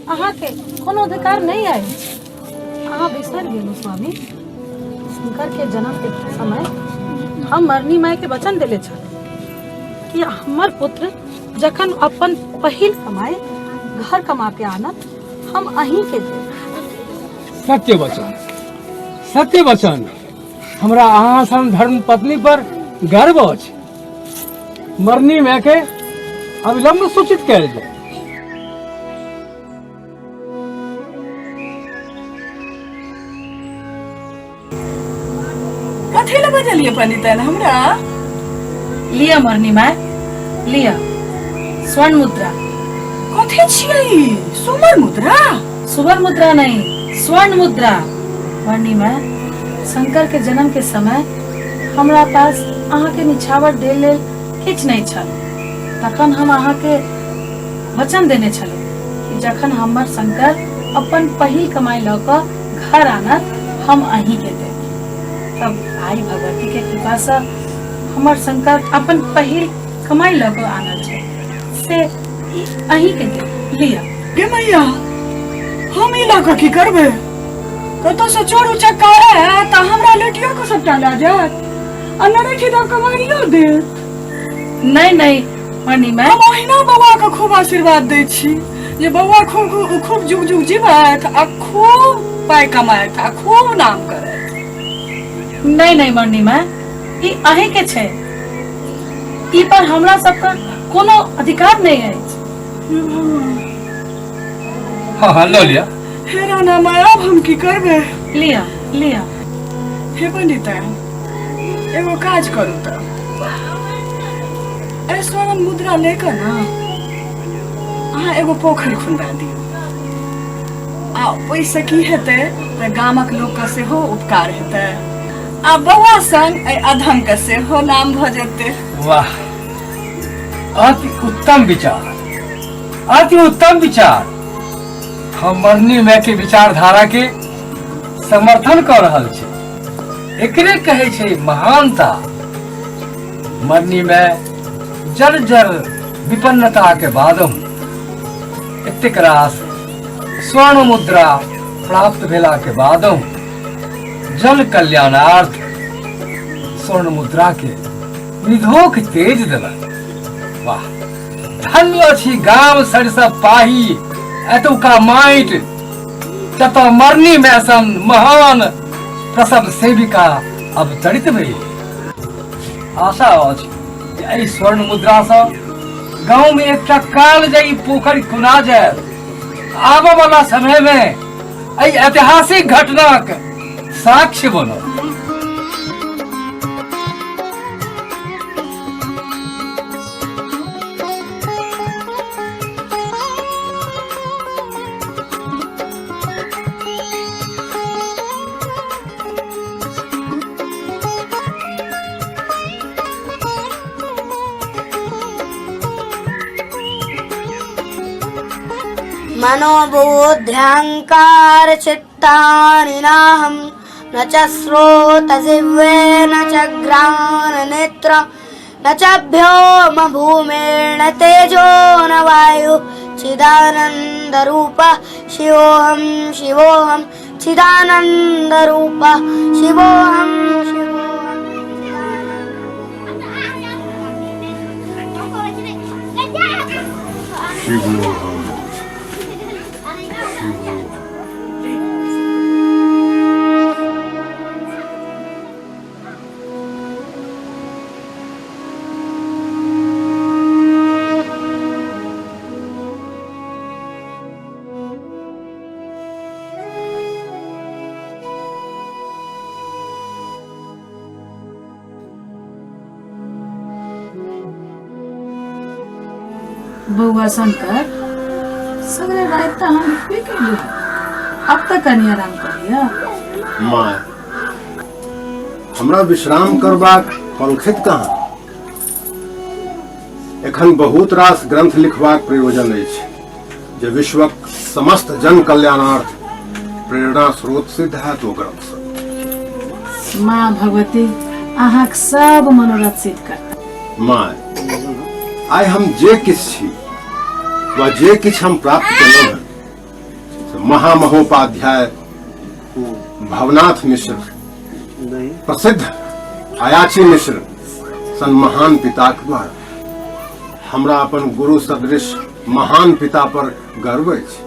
अहाँ के कोनो अधिकार नहीं अछि। अहाँ बिसरि गेलहुँ स्वामी, शंकर के जन्म के समय हम मरनी माय के वचन देले छल कि हमर पुत्र जखन अपन पहिल कमाई घर कमा के आनत, हम अहीं के देब। सत्य वचन, सत्य वचन। हमरा अहाँ सन धर्म पत्नी पर गर्व अछि। मरनी माय के अविलंब सूचित कयल जाय। कथी लए बजलियै पंडिताइन हमरा? लिअ मरनी माय, लिअ स्वर्ण मुद्रा। कथी छियै ई? सुमर मुद्रा? सुवर्ण मुद्रा नहीं, स्वर्ण मुद्रा। मरनी माय, शंकर के जन्म के समय हमरा पास अहाँ के निछावर देल लेल किछु नहि छल। तखन हम अहाँ के वचन देने छलहुँ कि जखन हमर शंकर अपन पहिल कमाई लऽ कऽ घर आनत, हम अहीं के देब। तब आई भगवती के कृपा से हमर शंकर अपन पहिल कमाई लऽ कऽ आनल छै, से ई अहीं के देब। लिअ। गे मैया, हम ई लऽ कऽ की करबै? कतौसँ चोर उचक्का आयत तऽ हमरा लुटियो कऽ सबटा लऽ जायत आ नरैठी दऽ कऽ मारियो देत। नहीं नहीं मणि मैं हम ओहिना बौआ के खूब आशीर्वाद दै छी जे बौआ खूब खूब खूब जुग जुग जीवत आ खूब पाइ कमायत आ खूब नाम करत। नहीं नहीं मणि मैं, ई अहीं के छै, ई पर हमरा सबके कोनो अधिकार नहीं अछि। हे भगवान। हाँ हाँ, लऽ लिअ। हे राणा माय, आब हम की करबै? लिअ लिअ। हे पंडिताइन, एगो काज करू तऽ एहि स्वर्ण मुद्रा ले कऽ ने अहाँ एगो पोखरि खुनबा दियौ, आ ओहिसँ की हेतै तऽ गामक लोकके सेहो उपकार हेतै आ बौआ संग एहि अधमके सेहो नाम भऽ जेतै। वाह, अति उत्तम विचार, अति उत्तम विचार। हम मरनी माय के विचारधारा के समर्थन कऽ रहल छी। एकरे कहै छै महानता। मरनी माय जर जर विपन्नता के बादो एतेक रास स्वर्ण मुद्रा प्राप्त भेला के बादो जन कल्याणार्थ स्वर्ण मुद्रा के निधोख तेज देलक। वाह, धन्य अछि गाम सरिसब पाही, एतुका माटि, जतऽ मरनी माय सन महान प्रसव सेविका अवतरित भेल। आशा अछि जे एहि स्वर्ण मुद्रा सँ गाँव में एकटा कालजयी पोखरि खुना जायत। आबऽ वाला समय में एहि ऐतिहासिक घटनाक साक्ष्य बनत। मनोबुद्ध्यहङ्कार चित्तानि नाहं न च श्रोतजिह्वे न च घ्राणनेत्र न च व्योम भूमिर्न तेजो न वायु चिदानन्दरूप शिवोऽहं शिवोऽहं चिदानन्दरूप शिवोऽहं शिवोऽहं। शिवोऽहं शिवोऽहं। बौआ शंकर, सगरे राति तऽ हम रुकबे कैलू, अब तऽ कनि आराम कर लिअ। माय, हमरा विश्राम करबाक पलखित कहाँ? एखन बहुत रास ग्रंथ लिखबाक प्रयोजन अछि जे विश्वक समस्त जन कल्याणार्थ प्रेरणा स्रोत सिद्ध हैत ओ ग्रंथ सब। माँ भगवती अहाँक सब मनोरथ सिद्ध करता। माय, आइ हम जे किछु छी वा जे किछु हम प्राप्त केलहुँ हेँ से महामहोपाध्याय भवनाथ मिश्र, प्रसिद्ध अयाची मिश्र सन महान पिताक द्वारा। हमरा अपन गुरु सदृश महान पिता पर गर्व अछि।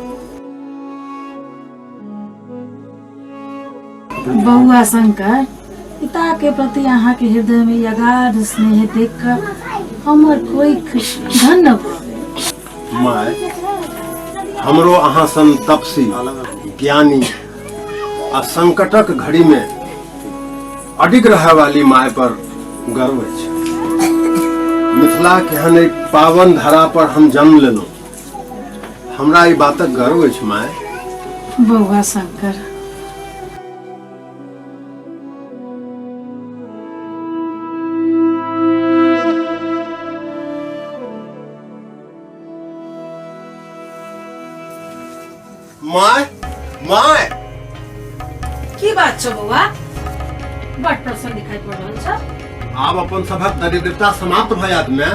बौआ शंकर, पिता के प्रति अहाँ के हृदय में अगाध स्नेह देख कर हमर कोई धन्य भऽ गेल। माय, हमरो अहाँ सन तपसी, ज्ञानी आ संकटक घड़ी में अडिग रहय वाली my पर गर्व अछि। मिथिला के एहन एक पावन धरा पर हम जन्म लेलहुँ, हमरा ई बातक गर्व अछि माय। बौआ शंकर, My my, की बात छौ बौआ? बड़ प्रसन्न दिखाई पड़ रहल छौ। आब अपन सभक दरिद्रता समाप्त भऽ जायत माय।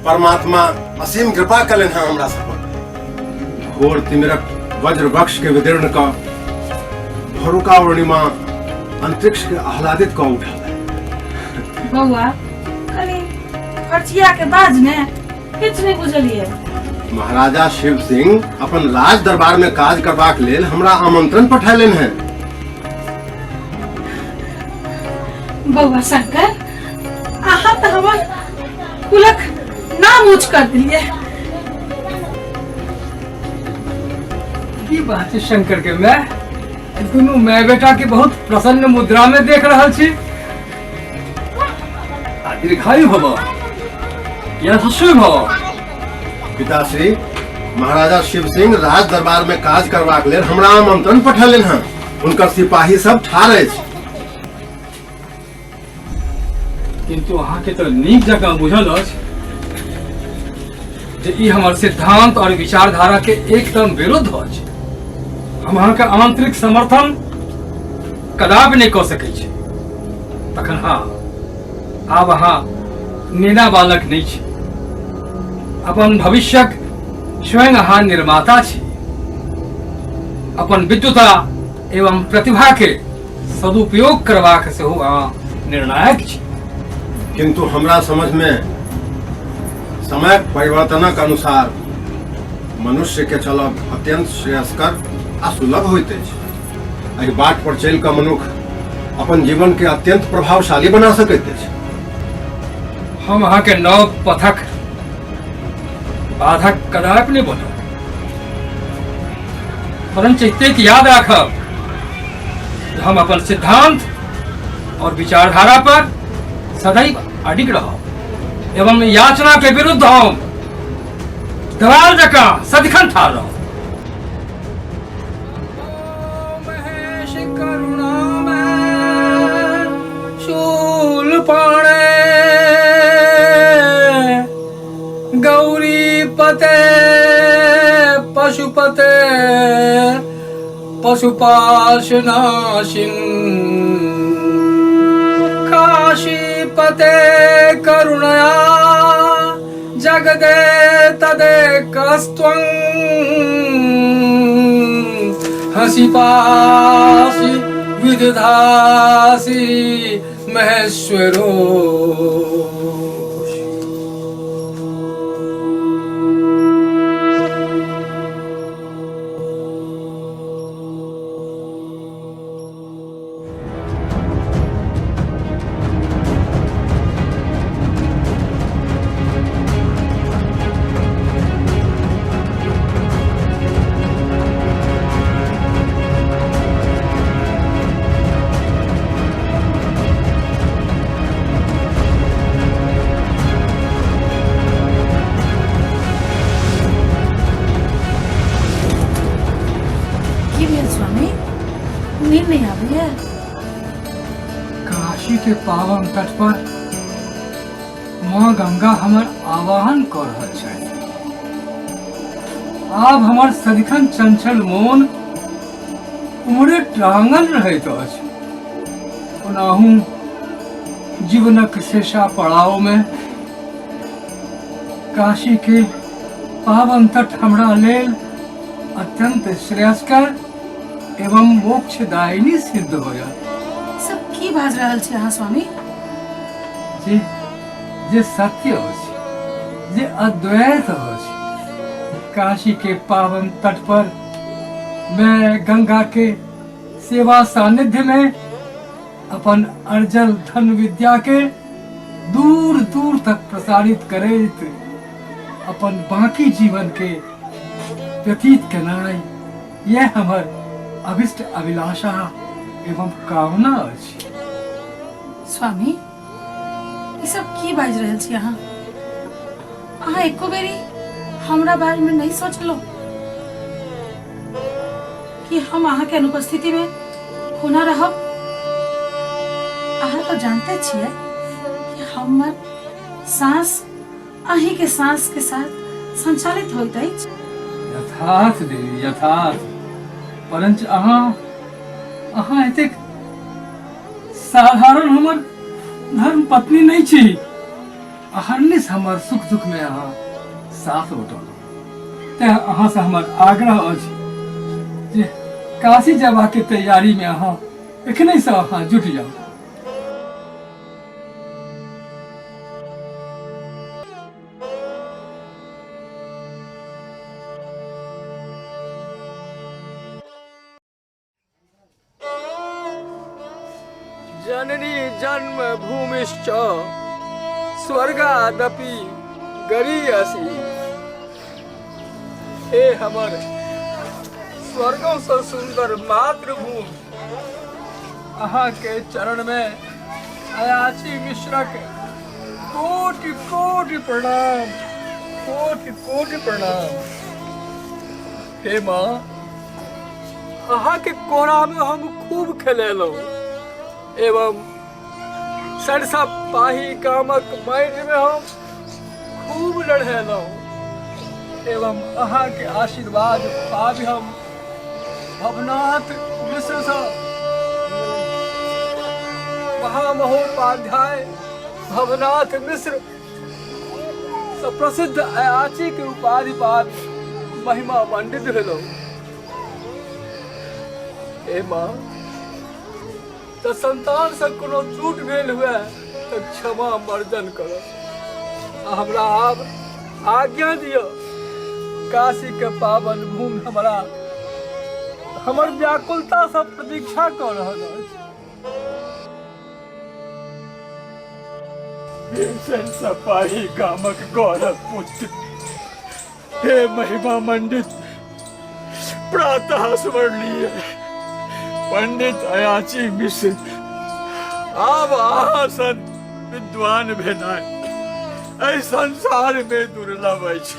परमात्मा असीम कृपा कयलनि हँ हमरा सभक। घोर तिमिरक वज्र वक्ष के विदीर्ण कऽ भोरुका पूर्णिमा अंतरिक्ष के आह्लादित कऽ उठल। बौआ, कनि खर्चिया के बाज ने, किछु नहि बुझलियै। महाराजा शिव सिंह अपन राज दरबार में काज करबाक लेल हमरा आमंत्रण पठेलनि हैं। बौआ शंकर, अहाँ तऽ हमर कुलक नाम ऊँच कर दिलियै। की बात छै शंकर के my, दुनू my बेटा के बहुत प्रसन्न मुद्रा में देख रहल छी। आ दीर्घायु भव, यशस्वी भव। पिताश्री, महाराजा शिव सिंह राज दरबार में काज करबाक लेल हमरा आमंत्रण पठेलनि हैं। हुनकर सिपाही सब ठाढ़ अछि। किंतु अहाँके तऽ नीक जकाँ बुझल अछि जे ई हमर सिद्धांत और विचारधारा के एकदम विरुद्ध अछि। हम अहाँके आंतरिक समर्थन कदापि नहि कऽ सकै छी। तखन हाँ, आब अहाँ नेना बालक नहि छी, अपन भविष्यक स्वयं अहाँ निर्माता छी। अपन विद्वता एवं प्रतिभा के सदुपयोग करबाक सेहो अहाँ निर्णायक छी। किंतु हमरा समझ में समय परिवर्तनक अनुसार मनुष्य के चलब अत्यंत श्रेयस्कर आ सुलभ होइत अछि। एहि बाट पर चलि कऽ मनुख अपन जीवन के अत्यंत प्रभावशाली बना सकैत अछि। हम अहाँके नव पथक बाधक कदापि नहि बनब, परंच एतेक याद राखब जे हम अपन सिद्धांत और विचारधारा पर सदैव अडिग रहब एवं याचना के विरुद्ध हम दलाल जकाँ सदिखन ठाढ़ रहब। शूलपाणे गौरी पते पशुपते पशुपाशनाशिन काशीपते पते करुणया जगदे तदेकस्त्वं हसि पासि विदधासि महेश्वरो। की भेल स्वामी, नींद नहीं आबैया? काशी के पावन तट पर माँ गंगा हमर आवाहन कऽ रहल छथि। आब हमर सदिखन चंचल मोन उम्हरे टांगल रहैत अछि। ओनाहू जीवनक शेषा पड़ाव में काशी के पावन तट हमरा लेल अत्यंत श्रेयस्कर एवं मोक्षदायिनी सिद्ध होयत। सब की बाज रहल छी अहाँ स्वामी? जे जे सत्य अछि, जे अद्वैत अछि। काशी के पावन तट पर मैं गंगा के सेवा सानिध्य में अपन अर्जल धन विद्या के दूर दूर तक प्रसारित करैत अपन बाकी जीवन के व्यतीत केनाइ यह हमर अभिष्ट अभिलाषा एवं कामना अछि। स्वामी, ई सब की बाजि रहल छी अहाँ? अहाँ एको बेरी हमरा बारे में नहीं सोचलो कि हम अहाँ के अनुपस्थिति में कोना रहब? अहाँ तो जानते छियै कि हमर सांस अहीं के सांस के साथ संचालित होइत अछि। यथार्थ देवी, यथार्थ। परंच अहाँ अहाँ एतेक साधारण हमर धर्म पत्नी नहीं छी। अहर्निश हमर सुख दुख में अहाँ साथ बटौलहुँ, तें अहाँ से हमर आग्रह अछि जे काशी जयबाक के तैयारी में अहाँ एखने से अहाँ जुटि जाउ। जननी जन्म भूमिश्च स्वर्गादपि गरीयसी। हे हमर स्वर्गों से सुंदर मातृभूमि, अहाँ के चरण में अयाची मिश्रा के कोटि कोटि प्रणाम, कोटि कोटि प्रणाम। हे माँ, अहाँ के कोरा में हम खूब खेलेलहुँ एवं सरसा पाही गामक माटि में हम खूब लढ़ेलहुँ एवं अहाँ के आशीर्वाद पाबि हम भवनाथ मिश्र सँ महामहोपाध्याय भवनाथ मिश्र सँ प्रसिद्ध अयाची के उपाधि पाबि महिमा मंडित भेलहुँ। हे माँ, तऽ संतान से कोनो चूट भेल हुए तऽ क्षमा मर्जन करब आ हमरा आब आज्ञा दिअ। काशी के पावन भूमि हमरा हमर व्याकुलता से प्रतीक्षा कऽ रहल अछि। सपाही गामक गौरव पुत्र, हे महिमा मंडित प्रातः स्मरणीय पंडित अयाची मिश्र, आब अहाँ सन विद्वान भेनाइ एहि संसार में दुर्लभ अछि।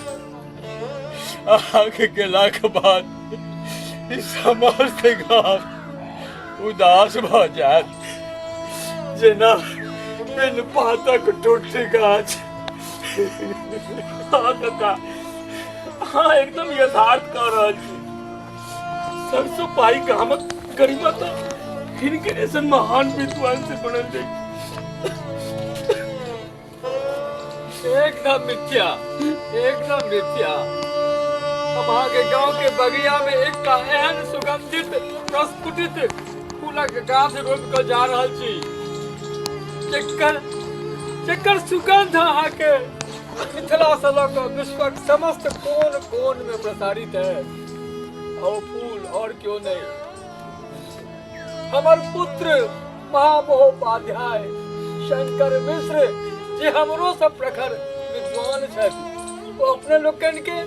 अहाँके गेलाक बाद ई समस्त गाम उदास भऽ जायत, जेना बिन पातक टूट गाछ। हाँ काका, हाँ एकदम यथार्थ कह रहल छी। सरसों पाई गामक गरिमा तऽ हिनके जैसन महान विद्वान से बनल जाइ। एकदम मिथ्या, एकदम मिथ्या। हम अहाँके गांव के बगिया में एकटा एहन सुगंधित प्रस्फुटित फूलक गाछ रोपि कऽ जा रहल छी जेकर जेकर सुगंध अहाँके मिथिला से लऽ कऽ विश्वक समस्त कोन कोन में प्रसारित है। और फूल और क्यों नहीं, हमर पुत्र महामहोपाध्याय शंकर मिश्र जे हमरो सब प्रखर विद्वान छथि, ओ अपने लोकनि के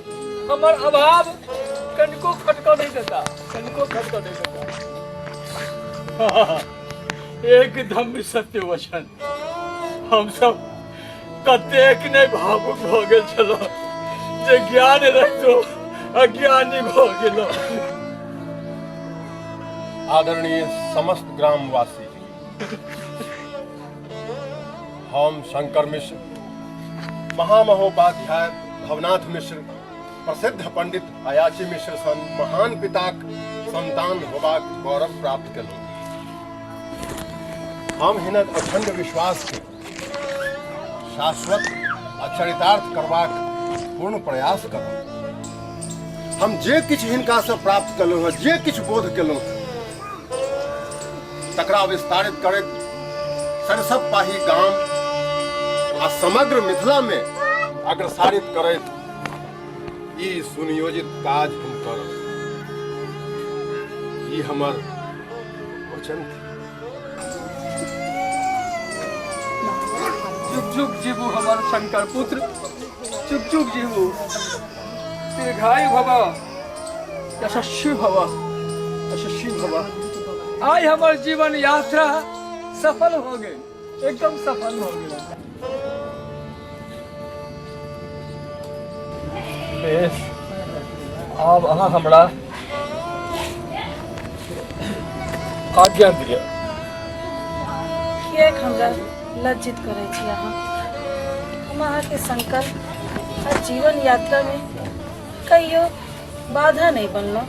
हमर अभाव कनिको खटकऽ नहीं देता, कनिको खटकऽ नहीं देता। एकदम सत्य वचन। हम सब कतेक नहि भावुक भऽ गेल छलहुँ जे ज्ञान रहितो अज्ञानी भऽ गेलहुँ। आदरणीय समस्त ग्रामवासी, हम शंकर मिश्र, महामहोपाध्याय भवनाथ मिश्र, प्रसिद्ध पंडित अयाची मिश्र सन महान पिताक संतान होबाक गौरव प्राप्त केलहुँ। हम हिनक अखंड विश्वास के शाश्वत आ चरितार्थ करबाक पूर्ण प्रयास करब। हम जे किछु हिनकासँ प्राप्त केलहुँ हँ, जे किछु बोध केलहुँ हँ, तकरा विस्तारित करैत सरिसब पाही गाम आ समग्र मिथिला में अग्रसारित करैत ई सुनियोजित काज हम करब। ई हमर वचन थी। जुग जुग जीवू हमर शंकर पुत्र, जुग जुग जीवू, दीर्घायु भव, यशस्वी भव, यशस्वी भव। आइ हमर जीवन यात्रा सफल हो गेल, एकदम सफल हो गेल। बेस, आब अहाँ हमरा आज्ञा दिअ। किएक हमरा लज्जित करै छी अहाँ? हम अहाँके संकल्प आ जीवन यात्रा में कहियो बाधा नहीं बनलहुँ,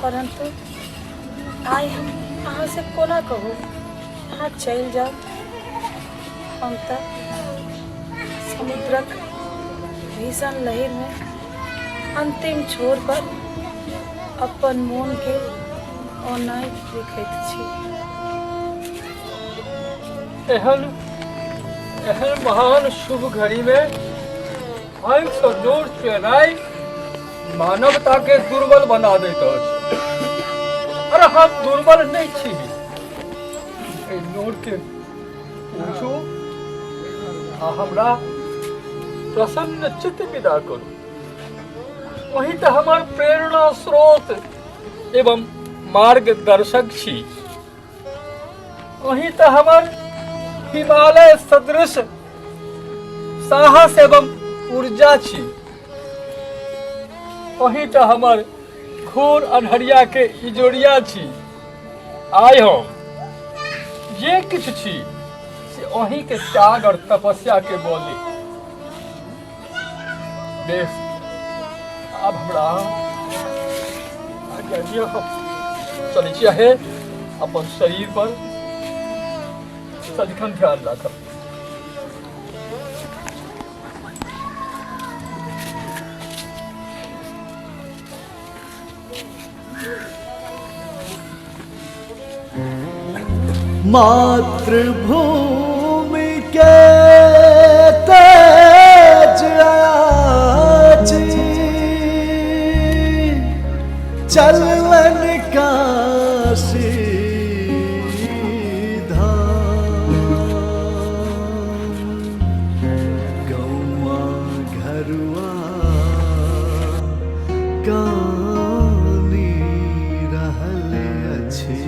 परंतु आइ हम अहाँ से कोना कहू, अहाँ चलि जाउ। हम तऽ समुद्रक भीषण लहर में अंतिम छोर पर अपन मोन के औनाइत देखैत छी। एहन एहन महान शुभ घड़ी में आँखिसँ जोर चुएनाइ मानवता के दुर्बल बना दैत अछि। अरे हम दुर्बल नहीं छी। एहि नोर के पूछू आ हमरा प्रसन्न चित्त विदा करू। वही तऽ हमर प्रेरणा स्रोत एवं मार्गदर्शक छी। वही तऽ हमर हिमालय सदृश साहस एवं ऊर्जा छी। वही तऽ हमर घोर अन्हरिया के इजोरिया छी। आइ हम जे किछु छी से अहीं के त्याग और तपस्या के बोली। बेस, आब हमरा आज्ञा दिअ, हम चलै छी। अहे अपन शरीर पर सदिखन ध्यान राखब। मातृभूमि के तेज अयाची, चलन काशी धाम, गौआ घरुआ कानी रहल अछि,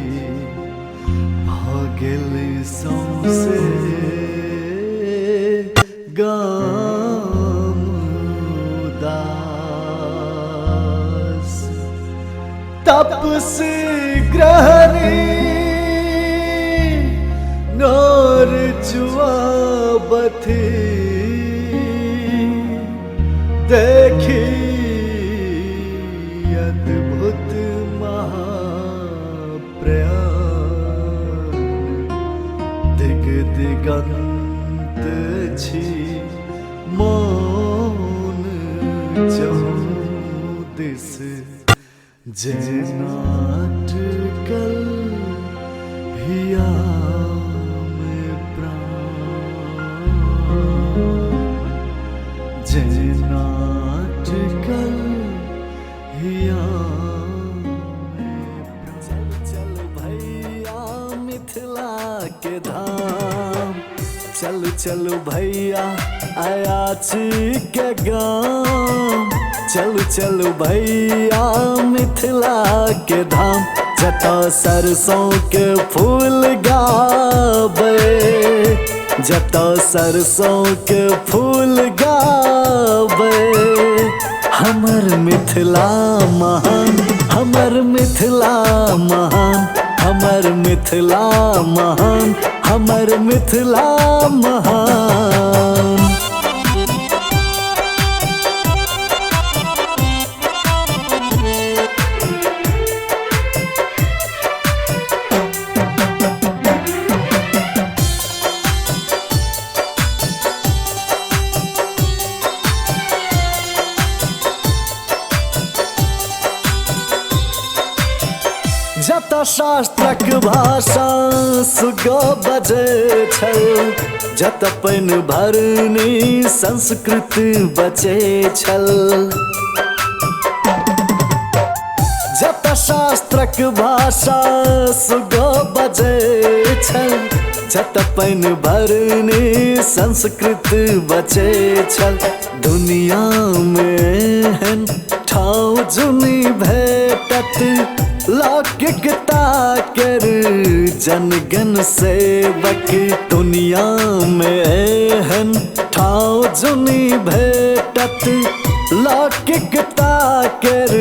भऽ गेल सौंसे गाम उदास। तपसी ग्रहणी नोर चुआबथि, देखी अद्भुत महाप्रयाण, दिग दिगंत छी मौन चहुदिस जेना अटकल हिया में प्राण, जेना अटकल हिया में प्राण। चल चल भैया मिथिला के धाम, चल चल भैया अयाची के गाम, चल चल भैया मिथिला के धाम, जतऽ सरसों के फूल गाबै, जतऽ सरसों के फूल गाबै। हमर मिथिला महान, हमर मिथिला महान, हमर मिथिला महान, हमर मिथिला महान। जतऽ शास्त्रक भाषा सुगो बजै छल, जतऽ पानि भरनी संस्कृत बचै छल, जतऽ शास्त्रक भाषा सुगो बजै छल, जतऽ पानि भरनी संस्कृत बचै छल। दुनिया मे एहन ठाँव जुनि भेटत, लौकिकता कर जनगण सेवक। दुनिया में एहन ठाँव जुनि भेटत, लौकिकता कर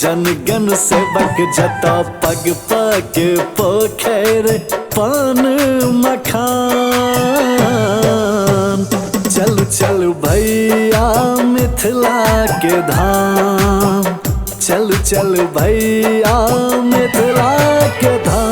जनगण सेवक। जतऽ पग पग पोखरि पान मखान, चल चल भैया मिथिला के धाम, चल चल भैया मिथिला के धाम।